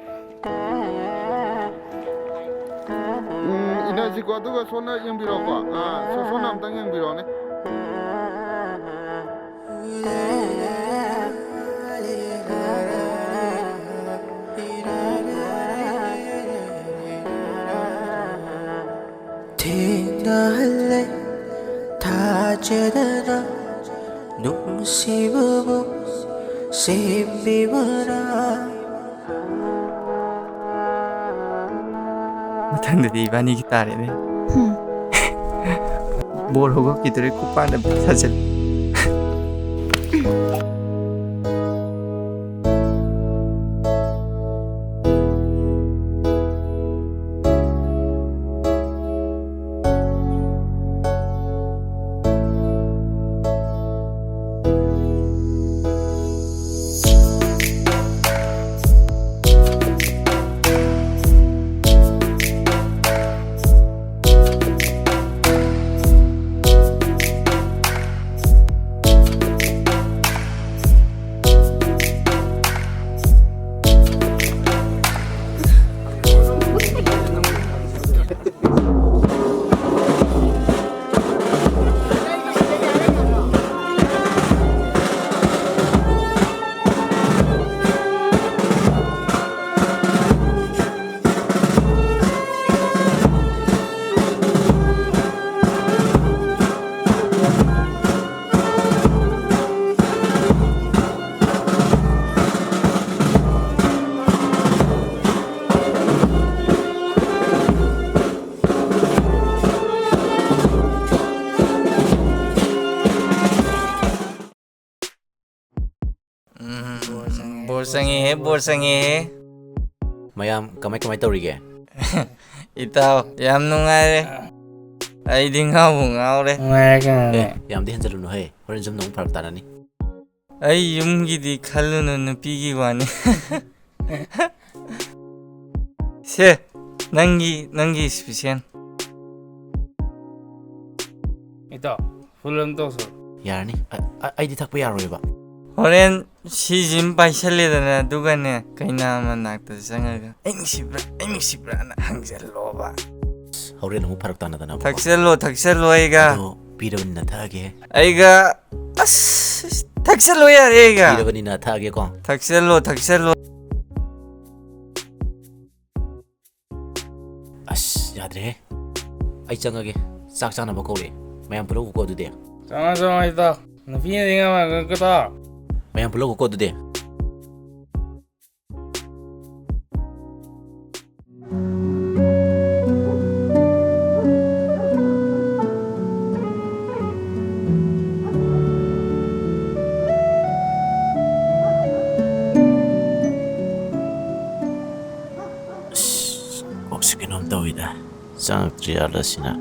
ꯎꯝ, ꯏꯟꯅꯁꯤꯀꯣ, ꯑꯗꯨꯒ ꯁꯣꯝꯅ ꯌꯦꯡꯕꯤꯔꯣꯀꯣ꯫ ꯑꯥ, ꯁꯣ-, ꯁꯣꯝꯅ ꯑꯝꯇꯪ ꯌꯦꯡꯕꯤꯔꯣꯅꯦ꯫ ꯊꯦꯡꯅꯍꯜꯂꯦ ꯊꯥꯖꯗꯅ ꯅꯨꯡꯁꯤꯕꯕꯨ ꯁꯦꯝꯕꯤꯕꯅ꯫ ꯃꯊꯪꯗꯗꯤ ꯏꯕꯥꯅꯤꯒꯤ ꯇꯥꯔꯦꯅꯦ꯫ ꯕꯣꯜ ꯍꯧꯒꯠꯈꯤꯗꯣꯔꯦ ꯈꯨꯄꯥꯛꯅ ꯊꯥꯖꯤꯜ꯫ ꯎꯝ, ꯕꯣꯔ ꯆꯪꯉꯦꯍꯦ, ꯕꯣꯔ ꯆꯪꯉꯦꯍꯦ꯫ ꯃꯌꯥꯝ ꯀꯃꯥꯏ ꯀꯃꯥꯏ ꯇꯧꯔꯤꯒꯦ? ꯏꯇꯥꯎ, ꯌꯥꯝ ꯅꯨꯡꯉꯥꯏꯔꯦ꯫ ꯑꯩꯗꯤ ꯉꯥꯎꯕꯨ ꯉꯥꯎꯔꯦ꯫ ꯅꯨꯡꯉꯥꯏꯔꯦ ꯀꯩꯅꯣꯅꯦ꯫ ꯑꯦ, ꯌꯥꯝꯗꯤ ꯍꯦꯟꯖꯜꯂꯨꯅꯨꯍꯦ, ꯍꯣꯔꯦꯟ ꯁꯨꯝ ꯅꯃꯨꯛ ꯐꯔꯛ ꯇꯥꯅꯅꯤ꯫ ꯑꯩ ꯌꯨꯝꯒꯤꯗꯤ ꯈꯜꯂꯨꯅꯨ, ꯅꯨꯄꯤꯒꯤ ꯋꯥꯅꯤ꯫ ꯁꯦ, ꯅꯪꯒꯤ, ꯅꯪꯒꯤ special꯫ ꯏꯇꯥꯎ, full ꯑꯃ ꯇꯧꯁꯣ꯫ ꯌꯥꯔꯅꯤ꯫ ꯑ-, ꯑ-, ꯑꯩꯗꯤ ꯊꯛꯄ ꯌꯥꯔꯣꯏꯕ꯫ ꯍꯣꯔꯦꯟ ꯁꯤꯁꯤꯃ ꯄꯥꯏꯁꯜꯂꯦꯗꯅ, ꯑꯗꯨꯒꯅꯦ, ꯀꯩꯅꯥ ꯃꯅꯥꯛꯇ ꯆꯪꯉꯒ, "ꯑꯩ ꯅꯨꯡꯁꯤꯕ꯭ꯔꯥ? ꯑꯩ ꯅꯨꯡꯁꯤꯕ꯭ꯔꯥꯅ?" ꯍꯪꯖꯜꯂꯣꯕ꯫ ꯍꯣꯔꯦꯟ ꯑꯃꯨꯛ ꯐꯔꯛ ꯇꯥꯅꯗꯅꯕꯀꯣ꯫ ꯊꯛꯆꯜꯂꯣ, ꯊꯛꯆꯜꯂꯣ ꯑꯩꯒ꯫ ꯑꯗꯣ ꯄꯤꯔꯕꯅꯤꯅ ꯊꯛꯑꯒꯦ꯫ ꯑꯩꯒ, ꯑꯁ! ꯊꯛꯁꯜꯂꯣ ꯌꯥꯔꯦ ꯑꯩꯒ꯫ ꯊꯤꯔꯕꯅꯤꯅ ꯊꯛꯑꯒꯦꯀꯣ꯫ ꯊꯛꯁꯜꯂꯣ, ꯊꯛꯁꯜꯂꯣ꯫ ꯑꯁ, ꯌꯥꯗ꯭ꯔꯦꯍꯦ꯫ ꯑꯩ ꯆꯪꯉꯒꯦ꯫ ꯆꯥꯛ ꯆꯥꯅꯕ ꯀꯧꯔꯛꯑꯦ꯫ ꯃꯌꯥꯝ ꯄꯨꯜꯍꯧꯕꯀꯣ ꯑꯗꯨꯗꯤ꯫ ꯆꯪꯉꯣ, ꯆꯪꯉꯣ, ꯏꯇꯥꯎ꯫ ꯅꯨꯄꯤꯅꯗꯤ ꯉꯝꯃꯒꯀꯣ꯫ ꯃꯌꯥꯝ ꯄꯨꯜꯍꯧꯕꯀꯣ ꯑꯗꯨꯗꯤ꯫ ꯑꯁ, ꯀꯣꯛꯁꯤ ꯀꯩꯅꯣꯝ ꯇꯧꯏꯗ꯫ ꯆꯪꯉꯛꯇ꯭ꯔꯤ ꯖꯥꯠꯂ ꯁꯤꯅ?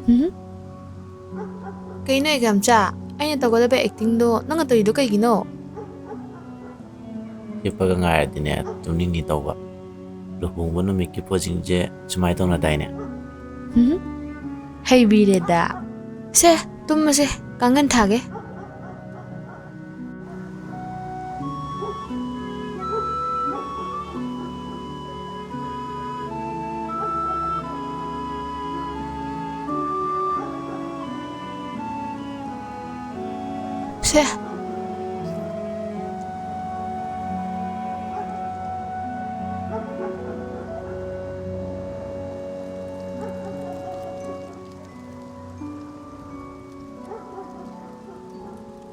ꯎꯝ? ꯀꯩꯅꯣ ꯑꯦꯛꯖꯥꯝꯆꯥ? ꯑꯩꯅ ꯇꯧꯒꯗꯕ ꯑꯦꯛꯇꯤꯡꯗꯣ ꯅꯪꯅ ꯇꯧꯔꯤꯗꯣ ꯀꯩꯒꯤꯅꯣ? ꯍꯤꯞꯄꯒ ꯉꯥꯏꯔꯗꯤꯅꯦ, ꯇꯨꯝꯅꯤꯡꯅꯤ ꯇꯧꯕ꯫ ꯂꯨꯍꯣꯡꯕ ꯅꯨꯃꯤꯠꯀꯤ ꯄꯣꯠꯁꯤꯡꯁꯦ ꯁꯨꯃꯥꯏꯅ ꯇꯧꯅꯗꯥꯏꯅꯦ? ꯎꯝ? ꯍꯩꯕꯤꯔꯦꯗ꯫ ꯁꯦ, ꯇꯨꯝꯃꯁꯦ, ꯀꯥꯡꯒꯟ ꯊꯥꯒꯦ꯫ ꯁꯦ꯫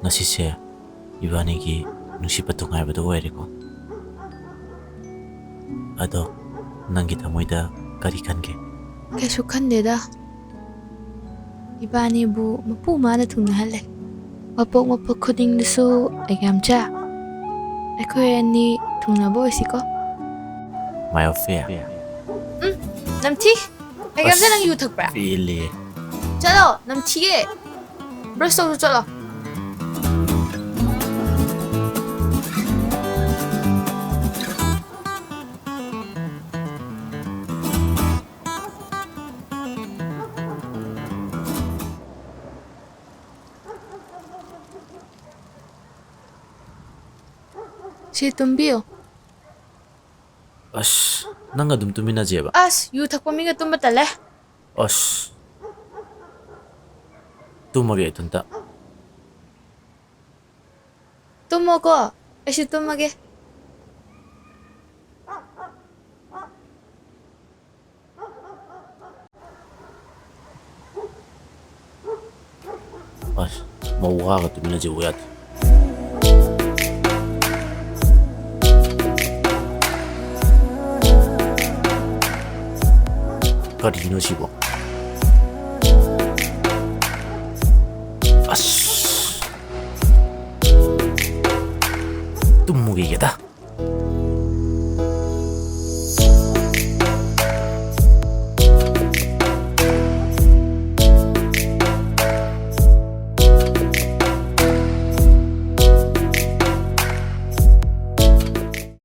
ꯉꯁꯤꯁꯦ ꯏꯕꯥꯅꯤꯒꯤ ꯅꯨꯡꯁꯤꯕ ꯇꯣꯉꯥꯏꯕꯗꯣ ꯑꯣꯏꯔꯦꯀꯣ꯫ ꯑꯗꯣ ꯅꯪꯒꯤ ꯊꯃꯣꯏꯗ ꯀꯔꯤ ꯈꯟꯒꯦ? ꯀꯩꯁꯨ ꯈꯟꯗꯦꯗ꯫ ꯏꯕꯥꯅꯤꯕꯨ ꯃꯄꯨ ꯃꯥꯅ ꯊꯨꯡꯅꯍꯜꯂꯦ꯫ ꯃꯄꯣꯛ ꯃꯄꯣꯛ ꯈꯨꯗꯤꯡꯗꯁꯨ ꯑꯦꯛꯖꯥꯝꯆꯥ, ꯑꯩꯈꯣꯏ ꯑꯅꯤ ꯊꯨꯡꯅꯕ ꯑꯣꯏꯁꯤꯀꯣ꯫ My affair. ꯎꯝ, ꯅꯝꯊꯤ꯫ ꯑꯦꯛꯖꯥꯝꯆꯥ, ꯑꯁ, ꯅꯪ ꯌꯨ ꯊꯛꯄ꯭ꯔꯥ? ꯄꯦꯜꯂꯦ꯫ ꯆꯠꯂꯣ, ꯅꯝꯊꯤꯌꯦ꯫ ꯕ꯭ꯔꯁ ꯇꯧꯔꯨ ꯆꯠꯂꯣ꯫ ꯁꯤ ꯇꯨꯝꯕꯤꯌꯨ꯫ ꯑꯁ, ꯅꯪ ꯑꯗꯨꯝ ꯇꯨꯃꯤꯟꯅꯖꯦꯕ꯫ ꯑꯁ, ꯌꯨ ꯊꯛꯄ ꯃꯤꯒ ꯇꯨꯝꯕ ꯇꯜꯂꯦ꯫ ꯑꯁ, ꯇꯨꯝꯃꯒꯦ ꯏꯊꯟꯇ꯫ ꯇꯨꯝꯃꯣꯀꯣ, ꯑꯩꯁꯨ ꯇꯨꯝꯃꯒꯦ꯫ ꯑꯁ, ꯃꯧꯋꯥꯒ ꯇꯨꯃꯤꯟꯅꯁꯦ ꯎ ꯌꯥꯗꯦ꯫ ꯀꯔꯤꯅꯣ ꯁꯤꯕꯣ? ꯑꯁ꯫ ꯇꯨꯝꯃꯨꯈꯤꯒꯦꯗ꯫